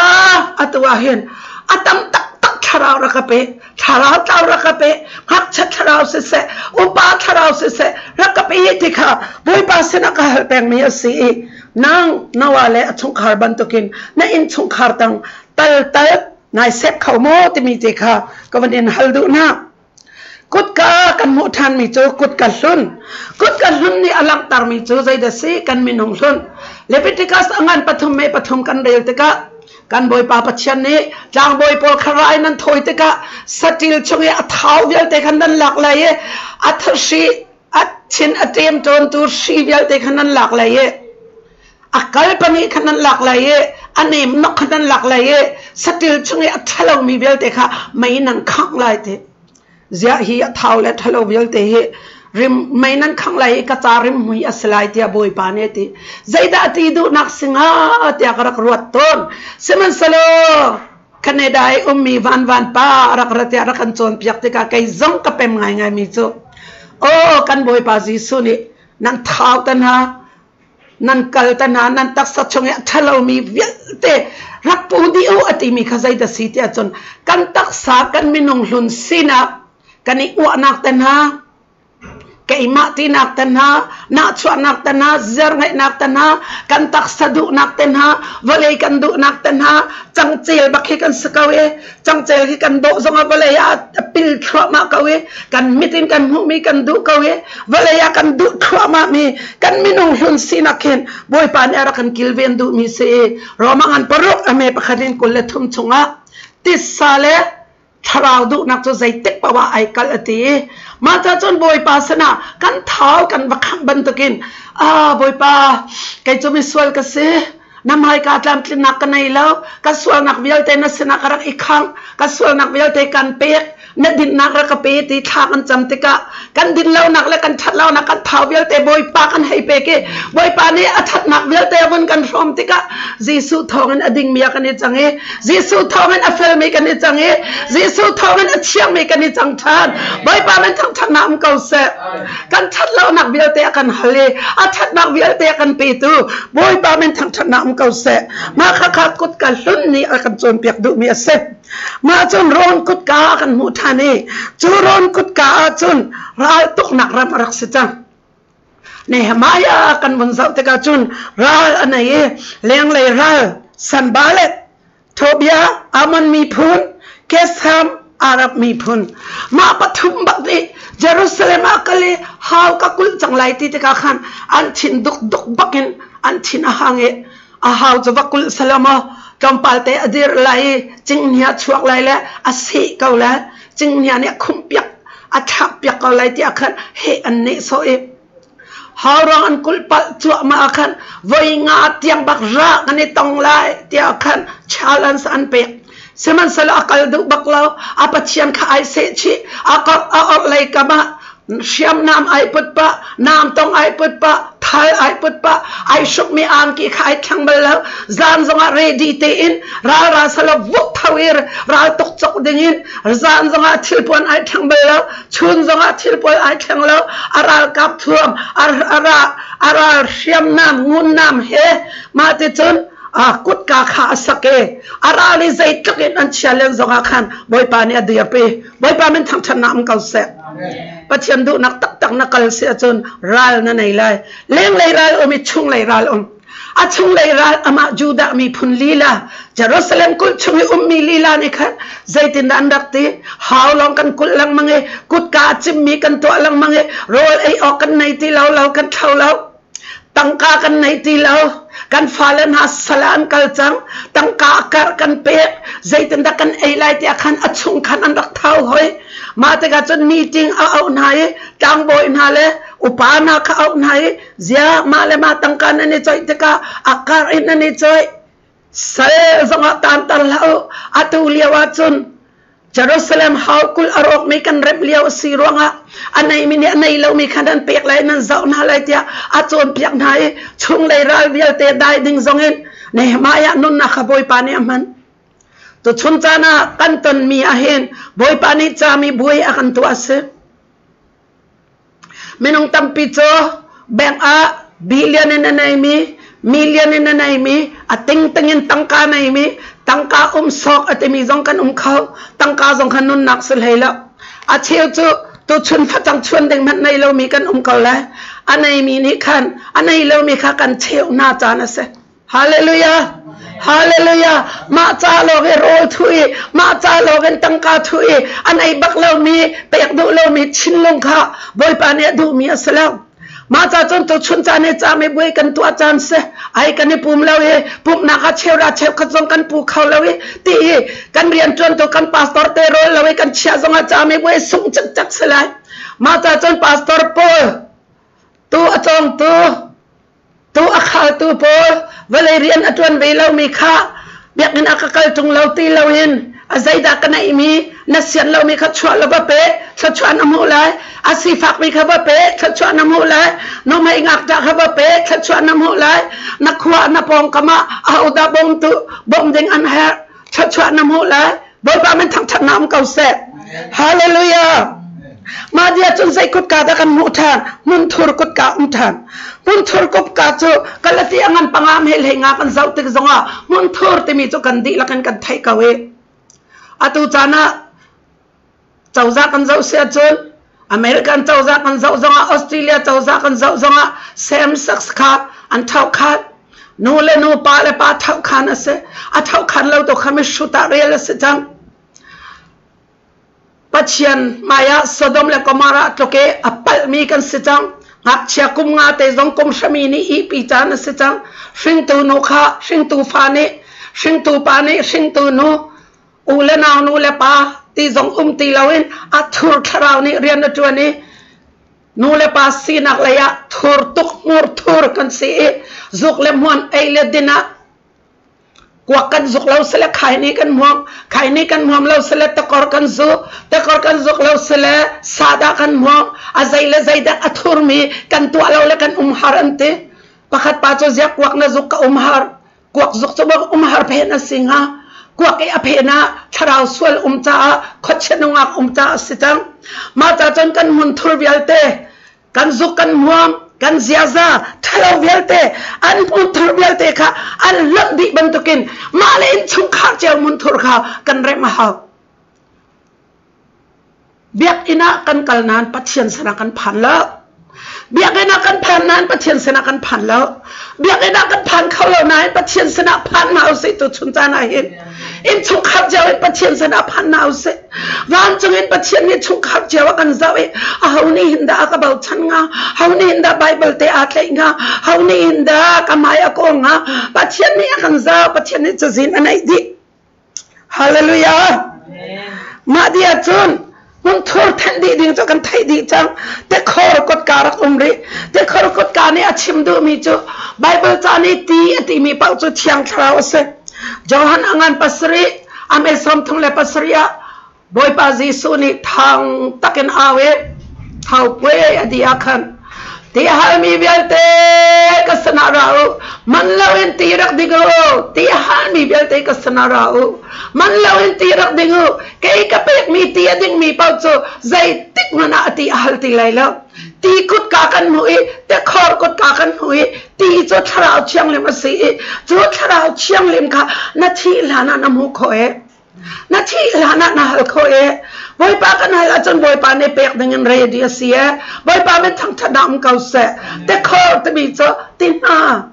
atu ah hin a tam taktak thlarau rak ka pe. Thlarau tlau rak ka pe. Ngakchia thlarau siseh, upa thlarau siseh rak ka pe ti kha Bawipa sinah ka hal pengmi a si i nang Noah le a chungkhar bantukin na innchungkhar tang tal tal nai sek kho maw timi te kha ka van in hal duh hna. Kutka kan hmuh ṭhanmi cu kutka hlun. Kutka hlun nih a langhtermi cu zeidah si kan minung hlun. Leviticus a ngan pathum me pathum kan rel tikah kan Bawipa Pathian nih tlangbawi pawl kha rai nan thawi tikah saṭil chung i a thau vialte khan nan lak lai i a thahri a thin a ṭemṭawntu hri vialte kha nan lak lai i a kal pahnih kha nan lak lai i a nemnok kha nan lak lai i saṭil chung i a ṭhalomi vialte kha mei nan khangh lai ti. Ziah hi a thau le ṭhalo vialte hi rim mei nan khangh lai i ka ca rimhmui a si lai tiah Bawipa nih a ti. Zeidah a ti duhnak si hnga tiah ka rak ruat tawn. Sihmanhsehlaw Canada i ummi vanvan pa a rak ra tiah rak kan cawnpiak tikah kei zong ka pem ngaingaimi cu aw kan Bawipa Jesuh nih nan thau te hna nan kal te hna nan taksa chung i a ṭhalomi vialte rak pu dih u a timi kha zeidah si tiah cun kan taksa kan minung hlun sinak kan i uahnak te hna keimah tinak te hna nahchuahnak te hna zerngeihnak te hna kan taksa duhnak te hna vawlei kan duhnak te hna cangcel bak hi kan si ko i cangcel hi kan dawh zongah vawlei ah a pil thluahmah ko i kan mit in kan hmuhmi kan duh ko i vawlei ah kan duh thluahmah mi kan minung hlun sinak hin Bawipa nih a rak kan kilven duhmi si i Roma ngan paruk a me pakhat in 23 chungah titsa le thlarau duhnak cu zeitik paoh ah ai kalh a ti i mah ca cun Bawipa sinah kan thau kan va khangh bantukin ah Bawipa kei cu misual ka si na hmaika tlamtlinnak ka nei lo ka sualnak vialte na sinah ka rak i khangh ka sualnak vialte kan pek na dinnak rak ka pe ti thla kan cam tikah kan dinlonak le kan ṭhatlonak kan thau vialte Bawipa kan hei pek i Bawipa nih a ṭhatnak vialte a vun kan hrawm tikah Jesuh thawngin a dingmi ah kan i cang i Jesuh thawngin a felmi kan i cang i Jesuh thawngin a thiangmi kan i cang ṭhan. Bawipa min thangṭhatnak um ko seh. Kan ṭhatlonak vialte a kan hal i a ṭhatnak vialte a kan petu Bawipa min thangṭhatnak um ko seh. Mah khakha kutka hlun nih a kan cawnpiak duhmi a si. Mah cun rawn kutka a kan hmuh ṭhan i cu rawn kutka ah cun raltuknak ram a rak si cang. Nehemiah kan vun zoh tikah cun ral a nei i lenglei ral Sanballat, Tobiah, Ammon miphun, Gesem, Arab miphun mah pathum bak nih Jerusalem ah kal i hau ka kulh cang lai ti tikah khan an thin dukduk bakin an thin a hang i a hau cu va kulh selaw maw tlawmpal te a dir lai i cinghngia chuak lai le a seh ko lai cinghngia nih a khumhpiak a thlakpiak ko lai tiah khan heh an nehsawh i hauruang an kulh palh cuahmah ah khan voi nga tiang bak ra kan i tong lai tiah khan challenge an pek sihmanhsehlaw a kal duh bak lo a pathian kha ai seh chih a kor a orhlei kam ah. Hriamnam ai put pah, namtong ai put pah, thal ai put pah, ai hrukmi angki kha ai thleng bal lo. Zan zongah ready tein ral ra sala vuk tho i ral tuk cok dingin zan zongah thilpuan ai thleng bal lo, chun zongah thilpuan ai thleng lo. A ralkap thuam, a ral hriamnam, ngunnam he mah ti cun a kutka kha a sak i a ral i zeitluk in an chia len zongah khan Bawipa nih a dirpi. Bawipa min thangṭhatnak um ko seh. Pathian duhnak taktak na kal si ahcun ral na nei lai. Lenglei ral um i chunglei ral um. A chunglei ral amah Judah miphun lila, Jerusalem kulh chung i ummi lila nih khan zeitindah an rak ti? Hau lawng kan kulh lengmang i kutka a cimmi kan tuah lengmang i rawl ei awk kan nei ti lo, lo kan thlo lo. Tangka kan nei ti lo. Kan fale hna sal ah an kal cang. Tangka a karh kan pek. Zeitindah kan ei lai tiah khan a chung khan an rak thau hoi. Mah tikah cun meeting a auh hna i tlangbawi hna le upa hna kha auh hna i ziah mah le mah tangka nan i coih tikah a karh in nan i coih. Sal zongah taanter hlah u. Atu lio ahcun Jerusalem hau kulh a rawkmi kan remh lio a si ruangah a neimi nih a nei lomi kha nan pek lai nan zoh hna lai tiah a cawnpiak hna i chunglei ral vialte dai ding zongin Nehemiah nunnak kha Bawipa nih a hman. Tuchun caan ah kan tonmi ahhin Bawipa nih cami buai a kan tuah a si. Minung tampi cu bank ah billion in a neimi, million in a neimi, a tingtang in tangka neimi, tangka um sawk a timi zong kan um kho. Tangka zong kha nunnak si hlei lo. A cheu cu tuchun facang chuan ding hmanh nei lomi kan um ko lai. A neimi nih khan a nei lomi kha kan cheuh hna caan a si. Hallelujah. Hallelujah. Mah ca lawng i rawl thu i mah ca lawng in tangka thu i an ei bak lomi pek duh lomi thinlung kha Bawipa nih a duhmi a si lo. Mah ca cun tuchun caan i cami buai kan tuah caan si ai kan i pum lo i pumhnak ah cheuhra cheukhat zong kan pu kho lo i ti i kan rianṭuantu kan pastor te rawl lo i kan chiah zong ah cami buai sungh cikcek si lai. Mah ca cun pastor pawl tu a cawngtu Tu a khaltu pawl vawlei rian a ṭuan ve lomi kha biakinn ah ka kal ṭung lo ti loin a zeidah ka neihmi na sian lomi kha chuah law va pe, thluachuah na hmuh lai. A sifakmi kha va pe, thluachuah na hmuh lai. Nuhmei ngakṭah kha va pe, thluachuah na hmuh lai. Na khua na pawngkam ah ahodah bawmtu bawmh ding an herh, thluachuah na hmuh lai. Bawipa min thangṭhatnak um ko seh. Hallelujah. Mah dia cun zei kutka dah kan hmuh ṭhan? Hmunthur kutka um ṭhan. Hmunthur kutka cu kalati a ngan panga meh hlei nga kan zoh tik zongah hmunthur timi cu kan dihlak in kan theih ko i atu caan ah cozah kan zoh si ahcun American cozah kan zoh zongah Australia cozah kan zoh zongah same sex kha an ṭhohkhat nu le nu pa le pa ṭhohkhan a si a ṭhohkhan lo tu kha mihrut ah rel a si cang Pathian hmaiah Sodom le Gomorrah tluk i a palhmi kan si cang ngakchia kum nga te zong kum hrami nih ihpi caan a si cang hringtu nu kha hringtu fa nih hringtu pa nih hringtu nu u le nau nu le pa ti zong um ti loin a thur thlarau nih rian a ṭuan i nu le pa sinak lei ah thur tuk hmur thur kan si i zuk le hmuan ei le din ah kuak kan zuk lo sile khaini kan hmuam khaini kan hmuam lo sile takor kan zu takor kan zuk lo sile sada kan hmuam a zei le zei dak a thurmi kan tuah lo le kan um har an ti pakhat pa cu ziak kuak na zuk ka um har Kuak zuk cu bak umhar phen a si hnga. Kuak i a phen ah thlarau sual um caah khuachia nungak um caah a si cang. Mah ca cun kan hmunthur vialte, kan zuk kan hmuam, kan ziaza ṭhalo vialte, an hmunthur vialte kha an hlonh dih bantukin mah le innchungkhar cio hmunthur kha kan remh a hau. Biakinn ah kan kal nain Pathian sinah kan phan lo. Biakinn ah kan phan nain Pathian sinah kan phan lo. Biakinn ah kan phan kho lo nain Pathian sinah phan hna usih tu chun caan ah hin. Innchungkhar cio in Pathian sinah phan hna usih. Vancung in Pathian nih chungkhar cio a kan zoh i aho nih hin dah a ka bochan hnga? Ho nih hin dah Bible te aa tlaih hnga? Ho nih hin dah ka hmai a kawl hnga? Pathian nih a kan zoh. Pathian nih cazin a neih dih. Hallelujah. Mah dih ahcun hmunthur thenh dih ding cu kan theih dih cang. Tekhor kotka rak um rih. Tekhor kotka nih a chim duhmi cu Bible ca nih ti a timi paoh cu Thiang Thlarau a si. Johan a ngan pasarih, a me 37 ah Bawipa Jesuh nih thang takin au i. Thau puai a dih ah khan ti halmi vialte ka sinah ra u. Man loin ti rak ding u. Ti halmi vialte ka sinah ra u. Man loin ti rak ding u. Kei ka pekmi ti a dingmi paoh cu zeitik hmanh ah a ti a hal ti lai lo. Ti kutka kan hmuh i tikhor kutka kan hmuh i ti cu Thlarau Thianghlim a si i cu Thlarau Thianghlim kha na thih hlan ah na hmuh khawh i na thih hlan ah na hal khawh i Bawipa kan hal ahcun Bawipa nih pek ding in ready a si e. Bawipa min thangṭhatnak um ko seh. Tikhor timi cu ti hna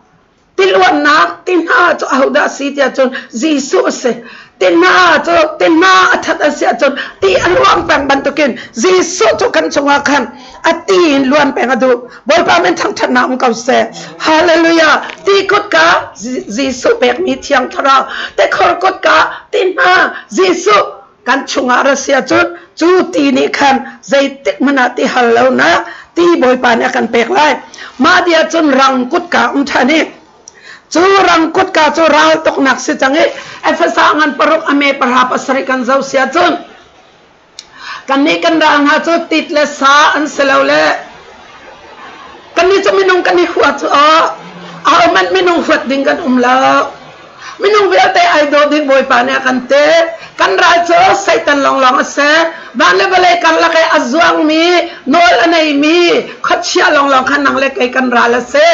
tiluannak ti hna cu ahodah a si tiah cun Jesuh a si. Ti hna cu ti hna a that a si ahcun ti a luang peng bantukin Jesuh cu kan chungah khan a ti in luan peng a duh. Bawipa min thangṭhatnak um ko seh. Hallelujah. Ti kutka Jesuh pekmi Thiang Thlarau. Tikhor kutka ti hna Jesuh kan chungah ra si ahcun cu ti nih khan zeitik hmanh ah ti hal lo na ti Bawipa nih a kan pek lai. Mah ti ahcun rang kutka um ṭhan i cu rang kutka cu ral tuknak si cang i Efesa ngan paruk a me pahra pasarih kan zoh si ahcun kannih kan ral hna cu tit le sa an si lo le kannih cu minung kan i huat cu aw ahohmanh minung huat ding kan um lo. Minung vialte ai daw ding Bawipa nih a kan ti. Kan ral cu Satan lawnglawng a si. Van le vawlei karlak i a zuangmi, nawl a neimi khuachia lawnglawng kha nang le kei kan ral a si.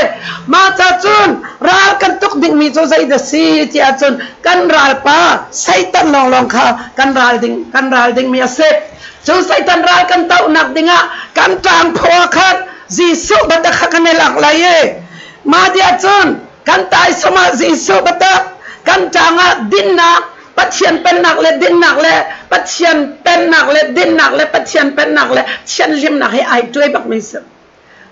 Mah ca cun ral kan tuk dingmi cu zeidah si ti ahcun kan ralpa Satan lawnglawng kha kan ral ding kan ral dingmi a si. Cu Satan ral kan tohnak dingah kan ṭangphaw khan Jesuh biatak kha kan i lak lai i mah ti ahcun kan taisawm ah Jesuh biatak kan ṭang ah dinnak Pathian pennak le dinnak le Pathian pennak le dinnak le Pathian pennak le thianhlimnak hi ai tuai bak mi si.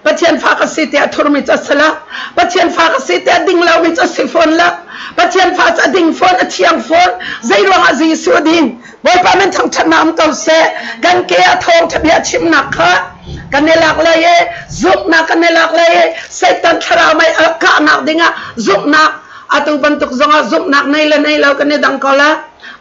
Pathian fa ka si tiah thurmi cu a si lo. Pathian fa ka si tiah ding lomi cu a si fawn lo. Pathian fa cu a ding fawn, a thiang fawn. Zei ruangah Jesuh a ding? Bawipa min thangṭhatnak um ko seh. Kan ke a thawngṭha bia chimnak kha kan i lak lai i zumhnak kan i lak lai i Satan thlarau mei a kahnak dingah zumhnak atu bantuk zongah zumhnak nei le nei lo kan i dang ko la.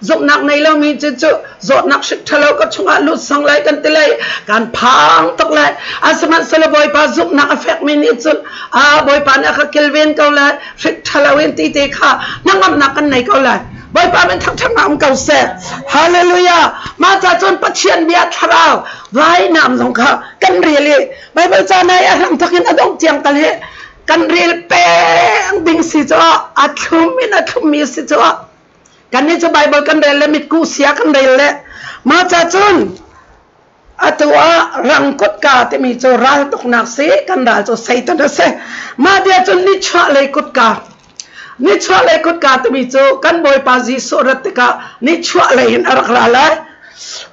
Zumhnak nei lomi cu cu zawtnak hrik ṭhalo ka chungah lut sang lai kan ti lai kan phang tuk lai. Asihmanhsehlaw Bawipa zumhnak a fekmi nih cun a Bawipa nih a ka kilven ko lai hrik ṭhalo in ti te kha hnangamnak kan nei ko lai. Bawipa min thangṭhatnak um ko seh. Hallelujah. Mah ca cun Pathian bia thlarau vainam zong kha kan rel i Bible ca nai a hram thawk in a dongh tiang tal hi kan rel peng ding si cu a thlum in a thlummi si cu kannih cu Bible kan rel le mitkuh sia kan rel le mah ca cun atu ah rang kutka timi cu ral tuknak si kan ral cu Satan a si. Mah bia cun nichuah lei kutka nichuah lei kutka timi cu kan Bawipa Jesuh rat tikah nichuah lei in a rak ra lai.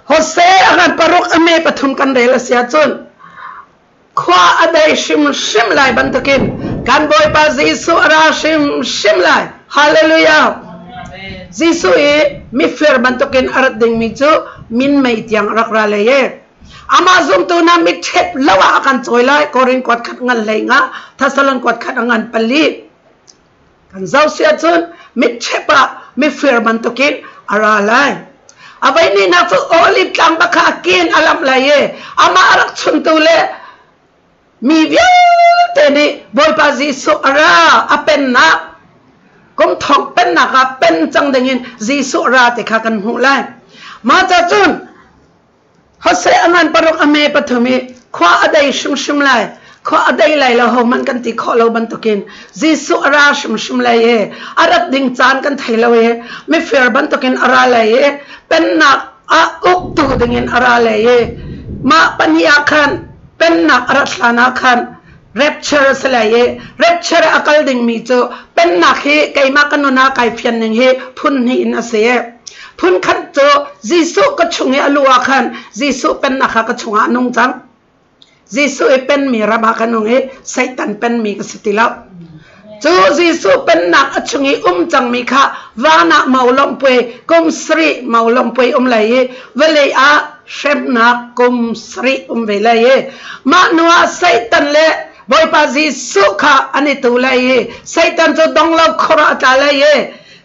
Hose a ngan paruk a me pathum kan rel a si ahcun khua a dei hrimhrim lai bantukin kan Bawipa Jesuh a ra hrimhrim lai. Hallelujah. Jesuh i mifir bantukin a rat dingmi cu minmei tiang a rak ra lei e. Amah zumtu hna mitṭhep lo ah a kan cawi lai. Korin kuat khat ngan hlei nga, Thessalon kuat khat a ngan pali. Kan zoh si ahcun mitṭhep ah mifir bantukin a ra lai. A voihnihnak cu Olive tlang bak kha a kin a lamh lai i amah a rak chuntu le mi vialte nih Bawipa Jesuh a ra a pennak kum thong pennak ah pen cang dingin Jesuh ra ti kha kan hmuh lai. Mah ca cun Hosea a ngan paruk a me pathum i khua a dei hrimhrim lai. Khua a dei lai lo hohmanh kan ti khawh lo bantukin Jesuh a ra hrimhrim lai i a rat ding caan kan thei lo i mifir bantukin a ra lai i pennak ah uktu dingin a ra lai i mah pahnih ah khan pennak a rat hlan ah khan rapture a si lai i rapture a kal dingmi cu pennak hi keimah ka nun ah kai fian ning hi phun hnih in a si. Phun khat cu Jesuh ka chung i a luh ah khan Jesuh pennak kha ka chungah a nung cang. Jesuh i penmi ram ah ka nung i Satan penmi ka si ti lo. Cu Jesuh pennak a chung i um cangmi kha van ah maulawmhpuai kum sarih maulawmhpuai um lai i vawlei ah hremnak kum sarih um ve lai i mah hnu ah Satan le Bawipa Jesuh kha an i tu lai i Satan cu donglo khor ah a tla lai i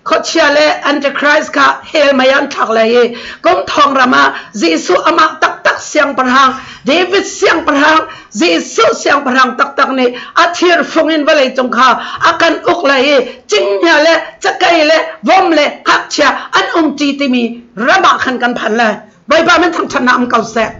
khuachia le Antichrist kha hell mei ah an thlak lai i kum thong ram ah Jesuh amah taktak taktak siangpahrang, David siangpahrang, Jesuh siangpahrang taktak nih a thirfung in vawlei cung kha a kan uk lai i cinghngia le cakei le vom le ngakchia an umṭi timi ram ah khan kan phan lai. Bawipa min thangṭhatnak um ko seh.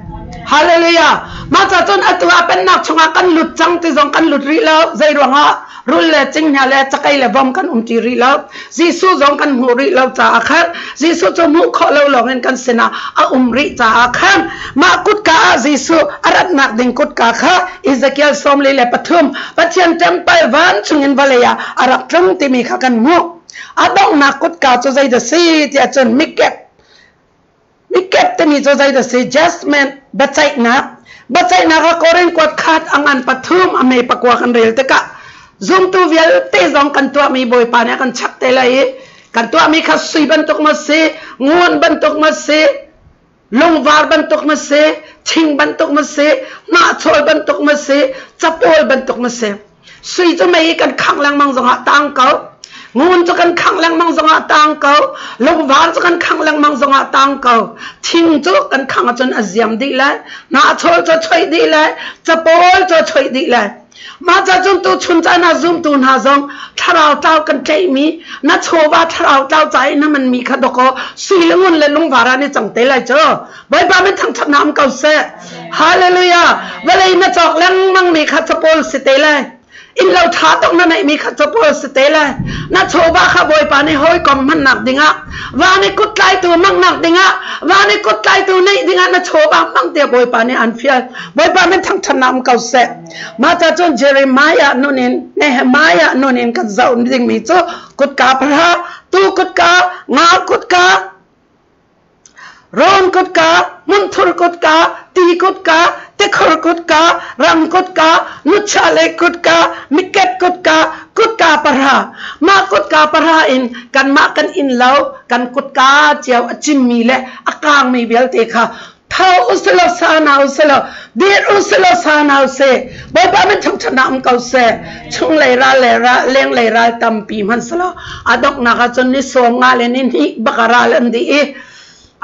Hallelujah. Mah ca cun atu ah pennak chungah kan lut cang ti zong kan lut rih lo. Zei ruangah rul le cinghngia le cakei le vom kan um ti rih lo. Jesuh zong kan hmuh rih lo caah khan Jesuh cu hmuh khawh lo lawngin kan sinah a um rih caah khan mah kutka ah Jesuh a ratnak ding kutka kha Ezekiel 43 Pathian temple van chungin vawlei ah a rak tlung timi kha kan hmuh. A donghnak kutka cu zeidah si tiah cun mikep Mikep timi cu zeidah si? Judgment, biaceihnak. Biaceihnak ah Korin kuat khat a ngan pathum a me pakua kan rel tikah zumtu vialte zong kan tuahmi Bawipa nih a kan chak te lai i kan tuahmi kha sui bantuk maw si, ngun bantuk maw si, lungvar bantuk maw si, thing bantuk maw si, hnahchawl bantuk maw si, capawl bantuk maw si. Sui cu mei kan khangh lengmang zongah tang ko. Ngun cu kan khangh lengmang zongah tang ko. Lungvar cu kan khangh lengmang zongah tang ko. Thing cu kan khangh ahcun a ziam dih lai. Hnahchawl cu a choih dih lai. Capawl cu a choih dih lai. Mah ca cun tu chun caan ah zumtu hna zong thlarau tlau kan tlaihmi na chawva thlarau tlau ca i na manmi kha dawkaw sui le ngun le lungvar ah ni cang te lai cu. Bawipa min thangṭhatnak um ko seh. Hallelujah. Vawlei na cawk lengmang mi kha capawl si te lai. Inn lo ṭha tuk na neih mi kha capawl si te lai. Na chawva kha Bawipa nih hawikom hmannak dingah, van i kut tlaitu hmangnak dingah, van i kut tlaitu neih dingah na chawva hmang tiah Bawipa nih an fial. Bawipa min thangṭhatnak um ko seh. Mah ca cun Jeremiah nun in Nehemiah nun in kan zoh dingmi cu kutka pahra, tu kutka, nga kutka, Rawn kutka, hmunthur kutka, ti kutka, tikhor kutka, ram kutka, nuchalei kutka, mikep kutka, kutka pahra. Mah kutka pahra in kanmah kan inn lo, kan kutka cio a cimmi le a kaangmi vialte kha tho usilaw sa hna usilaw dir usilaw sa hna usih Bawipa min thangṭhatnak um ko seh. Chunglei ral le ral lenglei ral tampi hmanhsehlaw a donghnak ah cun ni sawm nga le ni hnih bak a ral an dih i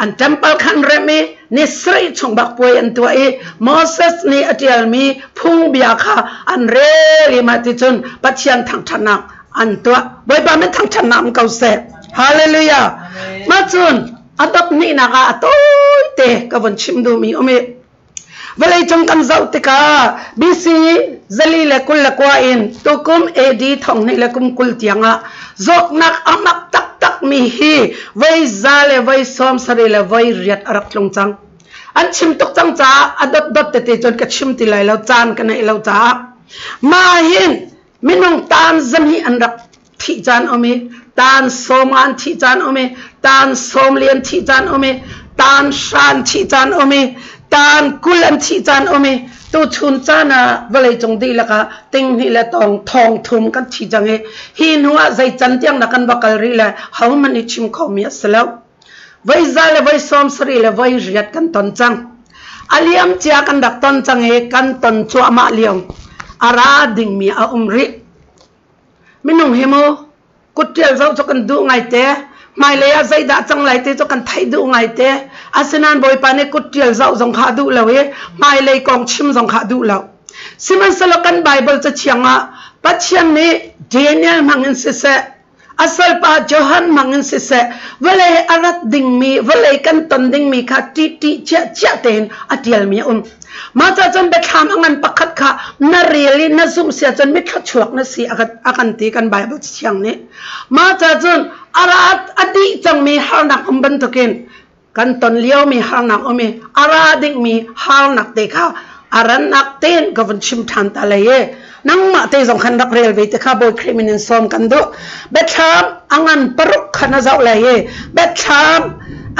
an temple khan remh i ni sarih chung bak puai an tuah i Moses nih a ṭialmi phungbia kha an rel i mah ti cun Pathian thangṭhatnak an tuah. Bawipa min thangṭhatnak um ko seh. Hallelujah. Mah cun a dot hnihnak ah a tawite ka vun chim duhmi um i Vawleicung kan zoh tikah BC 429 in tukum AD 2020 tiangah zawtnak a mak taktakmi hi voi za le voi sawm sarih le voi riat a rak tlung cang. An chim tuk cang caah a dotdot tete cun ka chim ti lai lo, caan ka neih lo caah. Mah hin minung tan zahnih an rak thih caan um i tan sawm an thih caan um i tan sawm li an thih caan um i tan hra an thih caan um i tan 20 an thih caan um i tuchun caan ah vawleicung dihlak ah ting hnih le tawng thong thum kan thi cang i hi hnu ah zei can tiang dah kan va kal rih le hohmanh i chim khomi a si lo. Voi za le voi sawm sarih le voi riat kan ton cang. A liam cia kan rak ton cang i kan ton cuahmah lio a ra dingmi a um rih. Minung hi mu kutṭial zoh cu kan duh ngaite. Hmailei ah zeidah cang lai ti cu kan theih duh ngaite. Asinain Bawipa nih kutṭial zoh zong kha a duh lo i hmailei kong chim zong kha a duh lo. Sihmanhsehlaw kan Baibal cathiang ah Pathian nih Daniel hmang in siseh, a salpa Johan hmang in siseh, vawlei a rat dingmi, vawlei kan ton dingmi kha ṭihṭih ciahciah tein a ṭialmi a um. Mah ca cun biathlam a ngan pakhat kha na rel i na zumh si ahcun mithluachuak na si a kan ti kan Baibal Cathiang nih. Mah ca cun a ra a dih cangmi harnak um bantukin kan ton liomi harnak um i a ra dingmi harnak te kha a rannak tein ka vun chim ṭhan ta lei i nangmah te zong khan rak rel ve te kha Bawi Khrih min in sawm kan duh. Biathlam a ngan paruk khan a zoh lai i biathlam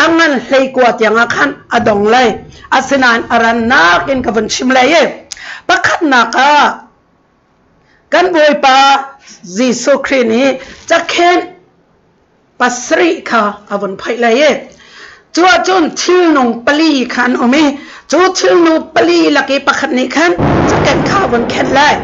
a ngan 19 tiangah khan a dong lai. Asinain a rannak in ka vun chim lai i pakhatnak ah kan Bawipa Jesuh Khrih nih cakhenh pasarih kha a vun phaih lai i cu ahcun thilnung pali kha an um i cu thilnu pali lak i pakhat nih khan cakhenh kha a vun khenh lai.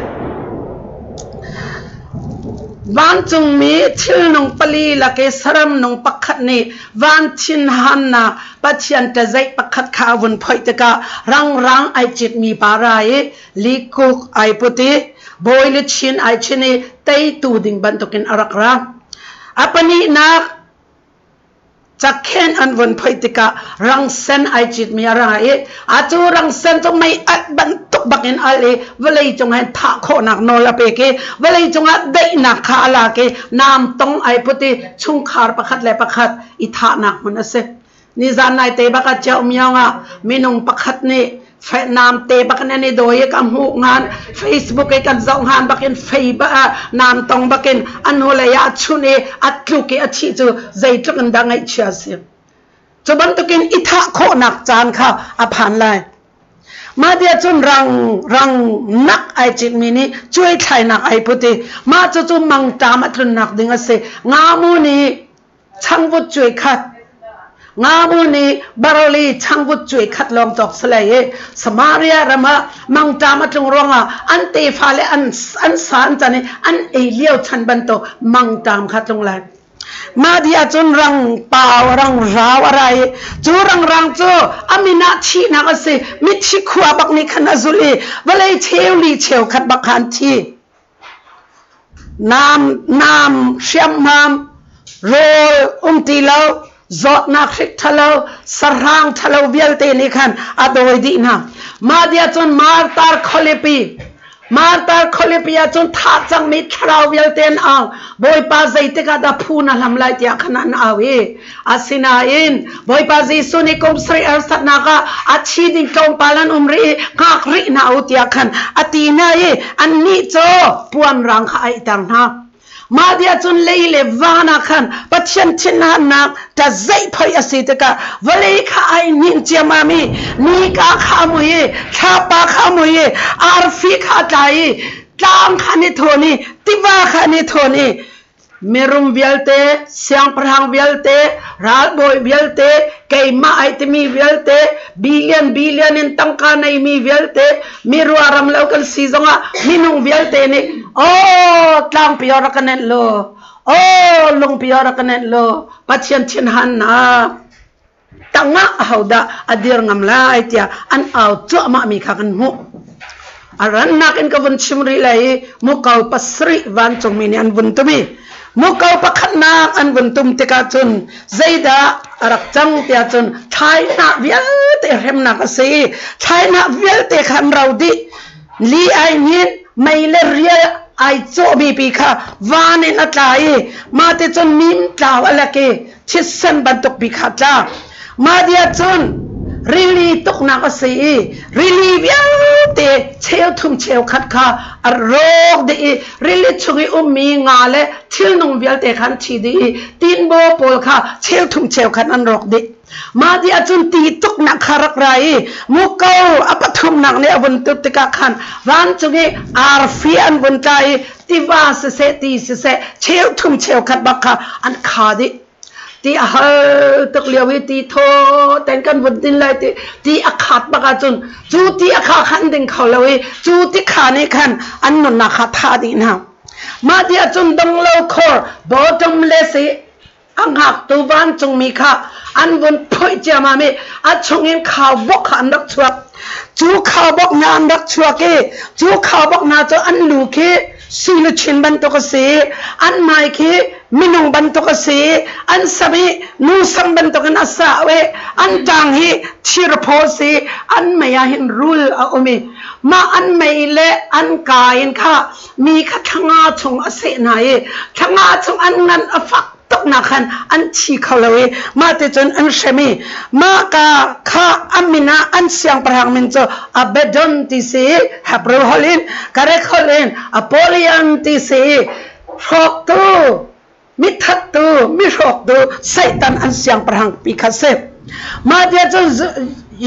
Vancungmi thilnung pali lak i saram nung pakhat nih van thinhannak Pathian ṭazeih pakhat kha a vun phoih tikah rangrang ai citmi pa ra i likuk ai put i bawi luchin ai chin i teitu ding bantukin a rak ra. A pahnihnak Cakhen an vun phoih tikah rangsen ai citmi a ra i atu rangsen cu mei alh bantuk bakin alh i vawlei cung hin thah khawhnak nawl a pek i vawlei cungah daihnak kha a lak i naam tong ai put i chungkhar pakhat le pakhat i thahnak hmun a si. Nizan nai te bak ah Ciaumyaung ah minung pakhat nih nam te bak in an i dawi i ka hmuh ngan Facebook i kan zoh ngan bakin fei ba nam tong bakin a hnulei ah a chunh i a tluk i a thih cu zeitluk in dah ngaihchia si. Cu bantukin i thah khawhnak caan kha a phan lai. Mah bia cun rang rang nak ai citmi nih cuai thlainak ai put i mah cucu mangṭam a tlunnak ding a si. Ngamu nih changvut cuai khat ngamu nih barli changvut cuai khat lawng cawk si lai i Samaria ram ah mangṭam a tlung ruangah an tefa le an an sa an can i an ei lio chan bantuk mangṭam kha tlung lai. Mah dih ahcun rang pau rang rau a ra i cu rang rang cu a min ah thihnak a si mithi khua bak nih khan a zulh i vawlei cheu li cheu khat bak kha an thi. Naam naam hriamnam rawl um ti lo zawtnak hrik ṭhalo sahrang ṭhalo vialte nih khan a dawi dih hna. Mah bia cun Martar khualipi Martar khualipi ah cun thah cangmi thlarau vialte an au. Bawipa zeitik ah dah phu na hlam lai tiah khan an au i asinain Bawipa Jesuh nih kum sarih harsatnak ah a thi ding tlawmpal an um rih i hngak rih hna u tiah khan a ti hna i annih cu puan rang kha a aihter hna. Mah bia cun lei le van ah khan Pathian thinhannak ta zeih phoih a si tikah vawlei kha ai hnin ciammam i nika kha a mui i thlapa kha a mui i arfi kha a tla i tlang kha an i thawn i tiva kha an i thawn i mirum vialte siangpahrang vialte ralbawi vialte keimah ai timi vialte billion billion in tangka neimi vialte mi ruaram lo kan si zongah minung vialte nih aw tlangpi rak kan nenh lo aw lungpi rak kan nenh lo Pathian thinhannak tangah ahodah a dir ngam lai tiah an au cuahmah mi kha kan hmuh. A rannak in ka vun chim rih lai i muko pasarih vancungmi nih an vun tum i muko pakhatnak an vun tum tikah cun zeidah a rak cang tiah cun thlaihnah vialte hremnak a si i thlaihnah vialte kha an ro dih. Li ai hnin mei le rial ai cawhmi pi kha van in a tla i mah ti cun mim tlau a lek i thisen bantuk pi kha tla. Mah dia cun rili tuknak a si i rili vialte cheu thum cheu khat kha a rawk dih i rili chung i ummi nga le thilnung vialte kha an thi dih i tinbaw pawl kha cheu thum cheu khat an rawk dih. Mah dih ahcun ti tuknak kha rak ra i muko a pathumnak nih a vun tut tikah khan vancung i arfi an vun tla i tiva siseh ti siseh cheu thum cheu khat bak kha an kha dih. Ti a hal tuk lio i ti thaw ten kan vun din lai ti ti a khat bak ahcun cu ti a kha khan ding kho lo i cu ti kha nih khan an nunnak kha thah dih hna. Mah ti ahcun donglo khor bottomless i a ngaktu vancungmi kha an vun phoih ciammam i a chungin khaubawk kha an rak chuak. Cu khaubawk hna an rak chuak i cu khaubawk hna cu an lu khi sui luchin bantuk a si i an hmai khi minung bantuk a si i an sam hi nu sam bantukin a sau i an ṭang hi thirphaw a si i an mei ah hin rul a um i mah an mei le an kaa in kha mi kha thla nga chung a seh hna i thla nga chung an ngan a fak tuknak khan an thi kho lo i mah ti cun an hrem i mah ka kha a min ah an siangpahrang min cu Abaddon ti si i Hebrew holh in Greek holh in Apollyon ti si i hrawktu mithattu mihrawktu Satan an siangpahrang pi kha si. Mah bia cu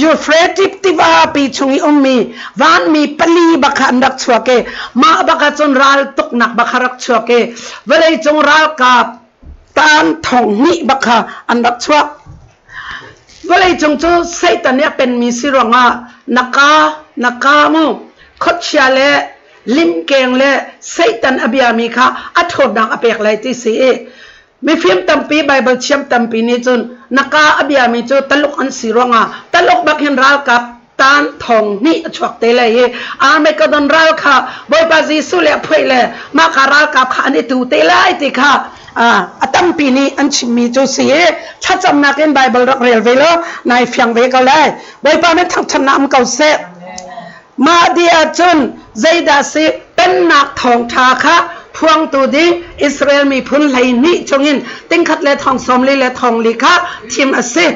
Euphrates tiva pi chung i ummi vanmi pali bak kha an rak chuak i mah bak ah cun ral tuknak bak kha rak chuak i vawleicung ralkap tan thong hnih bak kha an rak chuak. Vawleicung cu Satan nih a penmi si ruangah na ka na ka mu khuachia le Limkeng le Satan a biami kha a ṭhawnnak a pek lai ti si i mifim tampi Baibal thiam tampi nih cun na ka a biami cu Taluk an si ruangah Taluk bak hin ralkap tan thong hnih a chuak te lai i Armageddon ral kha Bawipa Jesuh le a phuaih le mah ka ralkap kha an i tu te lai ti kha a tampi nih an chimmi cu si i thlacamnak in Baibal rak rel ve law nai fiang ve ko lai. Bawipa min thangṭhatnak um ko seh. Mah dih ahcun zeidah si pennak thawngṭha kha phuangtu ding Israel miphun 12 chungin tingkhat le thong 40 le thong li kha thim a si.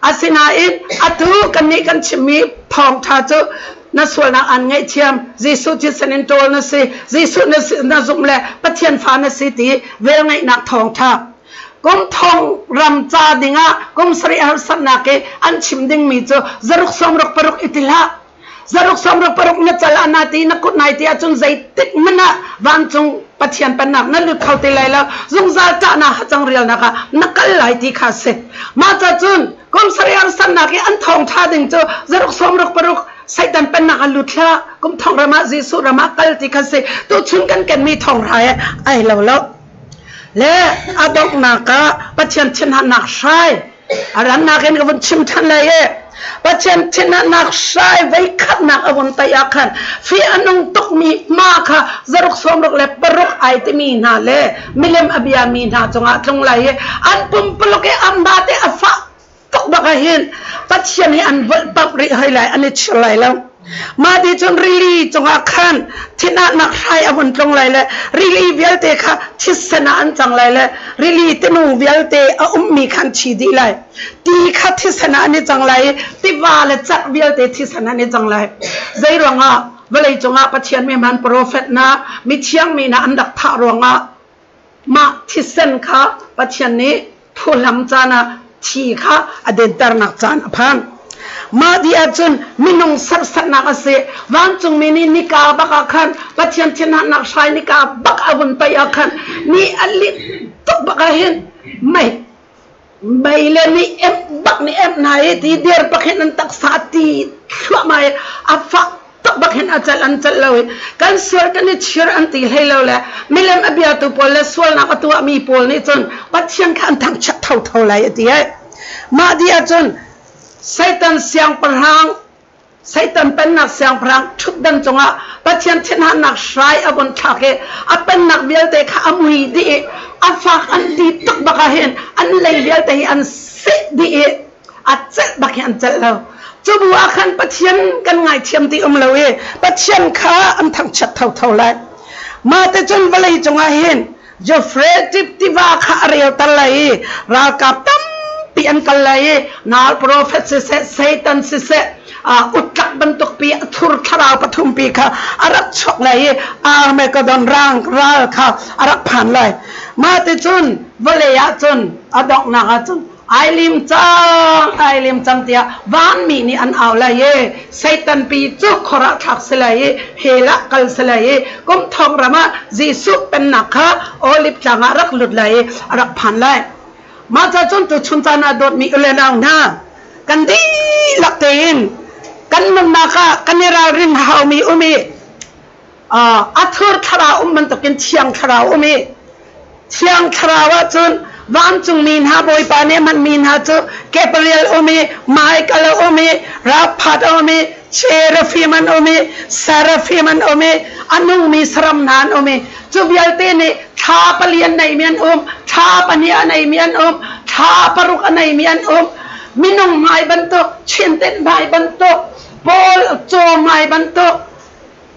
Asinain atu kannih kan chimmi thawngṭha cu na sualnak aan ngaihthiam, Jesuh thisen in ṭawl na si, Jesuh na zumh le Pathian fa na si ti velngeihnak thawngṭha. Kum thong ram ca dingah kum sarih harsatnak i an chim dingmi cu zaruk sawmruk paruk i ti hlah. Zaruk sawmruk paruk na cal ah na ti na kut nai ti ahcun zeitik hmanh ah vancung Pathian pennak na lut kho ti lai lo, zungzal ṭahnak hacang rialnak ah na kal lai ti kha a si. Mah ca cun kum sarih harsatnak i an thawngṭha ding cu zaruk sawmruk paruk Satan pennak ah lut hlah, kum thong ram ah Jesuh ram ah kal ti kha si. Tuchun kan kenmi thawngṭha he ai lo lo. Le a donghnak ah Pathian thinhannak hrai a rannak in ka vun chim ṭhan lai i Pathian thinhannak hrai voikhatnak a vun taih ah khan fi a nung tukmi hma kha zaruk sawmruk le paruk ai timi hna le milem a biami hna cungah tlung lai i an pumpuluk i an te a fah tuk bak ah hin Pathian hi an volhpamh rih hoi lai, an i chir lai lo. Mah ti cun rili cungah khan thinahnak hrai a vun tlung lai le rili vialte kha thisen ah an cang lai le rili tinung vialte a ummi kha an thi dih lai. Ti kha thisen ah an i cang lai i tiva le cerh vialte thisen ah an i cang lai. Zei ruangah vawlei cungah Pathian mi hman profet hna mithiang mi hna an rak thah ruangah mah thisen kha Pathian nih phuhlam caan ah thi kha a denternak caan a phan. Mah dih ahcun minung serhsatnak a si. Vancungmi nih nika bak ah khan Pathian thinhannak hrai nika bak a vun paih ah khan ni a linh tuk bak ah hin mei mei le ni em bak ni em hna i ti dir bak hin an taksa ti thluahmah i a fak tuk bak hin a celh an celh lo i kan sual kan i chir an ti hlei lo le milem a biatu pawl le sualnak a tuahmi pawl nih cun Pathian kha an thangchiat thotho lai a ti ai. Mah dih ahcun Satan siangpahrang Satan pennak siangpahrang ṭhutdan cungah Pathian thinhannak hrai a vun thlak i a pennak vialte kha a mui dih i a fak an ti tuk bak ah hin an lei vialte hi an seh dih i a celh bak hi an celh lo. Cu bu ah khan Pathian kan ngaithiam ti um lo i Pathian kha an thangchiat thotho lai. Mah te cun vawlei cungah hin Euphrates tiva kha a relter lai i ralkap tampi an kal lai i nal profet siseh Satan siseh utlak bantuk pi a thur thlarau pathum pi kha a rak chuak lai i Armageddon rang ral kha a rak phan lai. Mah ti cun vawlei ah cun a donghnak ah cun ai lim cang, ai lim cang tiah vanmi nih an au lai i Satan pi cu khor ah thlak si lai i hell ah kal si lai i kum thong ram ah Jesuh pennak kha Olive tlang ah rak lut lai i a rak phan lai. Mah ca cun tuchun caan ah dawtmi u le nau hna, kan dihlak tein kan nunnak ah kan i ralrin haumi um i a thur thlarau um bantukin thiang thlarau um i thiang thlarau ahcun vancungmi hna Bawipa nih hmanmi hna cu Gabriel um i Michael a um i Raphat a um i Cherubim an um i Seraphim an um i a nungmi saram hna an um i cu vialte nih thla pali an neimi an um, thla pahnih a neimi an um, thla paruk a neimi an um, minung hmai bantuk, chintet hmai bantuk, pawl caw hmai bantuk,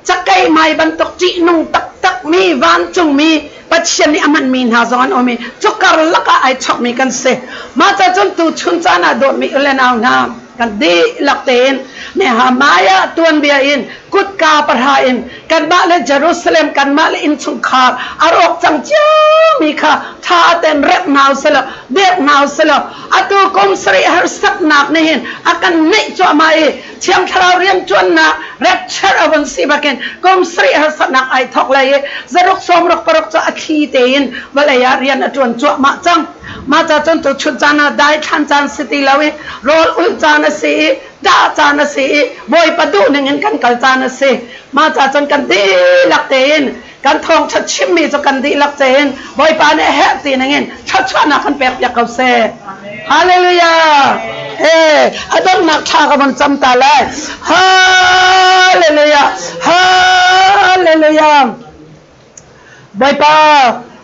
cakei mai bantuk ṭihnung taktakmi vancungmi Pathian nih a hmanmi hna zong an um i cu karlak ah ai chawkmi kan si. Mah ca cun tuchun caan ah dawtmi u le nau hna kan dihlak tein Nehemiah tuanbia in kutka pahra in kanmah le Jerusalem kanmah le innchungkhar a rawk cang ciami kha ṭha tein remh hna usih law dirh hna usih law atu kum sarih harsatnak nih hin a kan neih cuahmah i Thiang Thlarau rianṭuannak rapture a vun si bakin kum sarih harsatnak ai thawk lai i zaruk sawmruk paruk cu a thli tein vawlei ah rian a ṭuan cuahmah cang. Mah ca cun tuchun caan ah daithlan caan si ti lo i rawl ulh caan a si i Ṭah caan a si i Bawipa duh ning in kan kal caan a si. Mah ca cun kan dihlak tein kan thawngṭha chimmi cu kan dihlak tein Bawipa nih a herh ti ning in thluachuahnak kan pekpiak ko seh. Hallelujah! Hey, a donghnak thla ka von cam ta lai. Hallelujah! Hallelujah! Bawipa,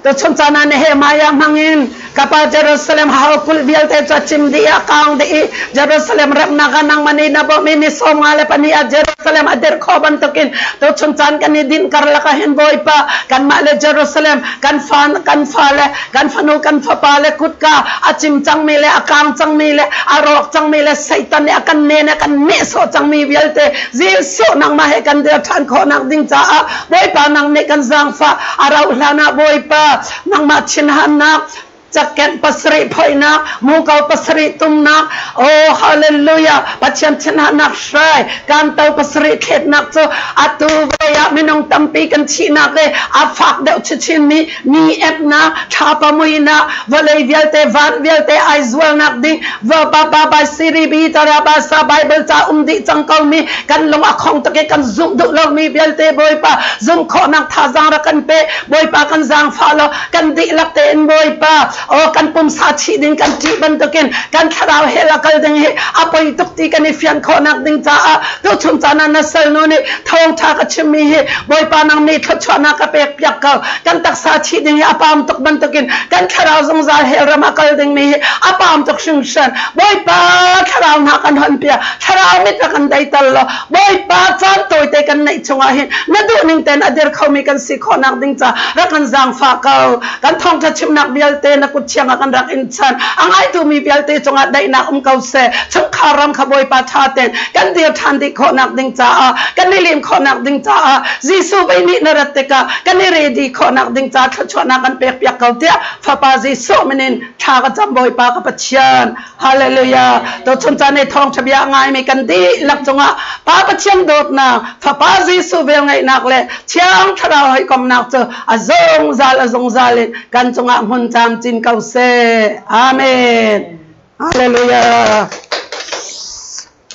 tuchun caan ah Nehemiah hmangin ka pa Jerusalem hau kulh vialte cu a cim dih i a kaang dih i Jerusalem remnak ah nangmah nih na bawmh i ni 52 ah Jerusalem a dirh khawh bantukin tuchun caan kan i dinh karlak ah hin Bawipa, kanmah le Jerusalem kan fa kan fale kan fanu kan fapa le kutka a cim cangmi le a kaang cangmi le a rawk cangmi le Satan nih a kan nen a kan nehsawh cangmi vialte Jesuh nangmah he kan dir ṭhan khawhnak ding caah Bawipa nang nih kan zaangfah a rauh hlan ah Bawipa nangmah thinhannak cakkenh pasarih phoihnak muko pasarih tumnak oh hallelujah Pathian thinhannak hrai kanto pasarih thletnak cu atu vawlei ah minung tampi kan thihnak le a fak deuh chinchin mi ni emnak thlapa muinak vawlei vialte van vialte ai zualnak ding va ba ba ba siri bi tara ba sa Bible ca um dih cang ko mi kan lung a khong tuk i kan zumh duh lomi vialte Bawipa zumh khawhnak thazaang rak kan pe. Bawipa kan zaangfah law kan dihlak tein Bawipa aw kan pumsa chih ding kan ṭih bantukin kan thlarau hell a kal ding hi a poi tuk ti kan i fian khawhnak ding caah tuchun caan ah na salnu nih thawngṭha ka chimmi hi Bawipa nang nih thluachuahnak ka pek piak ko. Kan taksa chih ding hi a pam tuk bantukin kan thlarau zungzal hell ram a kal dingmi hi a pam tuk hringhran. Bawipa thlarau hna kan hon piak. Thlarau mit rak kan deiter law Bawipa caan tawite kan neih chungah hin na duhning tein a dir khomi kan si khawhnak ding ca rak kan zaangfah ko. Kan thawngṭha chimnak vialte na kut thiang ah kan rak in chan. A ngaitu mi vialte cungah daihnak um ko seh. Chungkhar ram kha Bawipa ṭha tein kan dir ṭhan dih khawhnak ding caah kan i lim khawhnak ding caah Jesuh vei nih na rat tikah kan i ready khawhnak ding ca thluachuahnak kan pekpiak ko tiah Fapa Jesuh min in thla ka cam Bawipa ka Pathian. Hallelujah. Tuchun caan i thawngṭha bia a ngaimi kan dihlak cungah Pa Pathian dawtnak, Fapa Jesuh velngeihnak le Thiang Thlarau hawikomhnak cu a zungzal a zungzal in kan cungah hmun camcin ko seh. Amen. Hallelujah.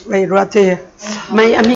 Mei ruat hi mei a mi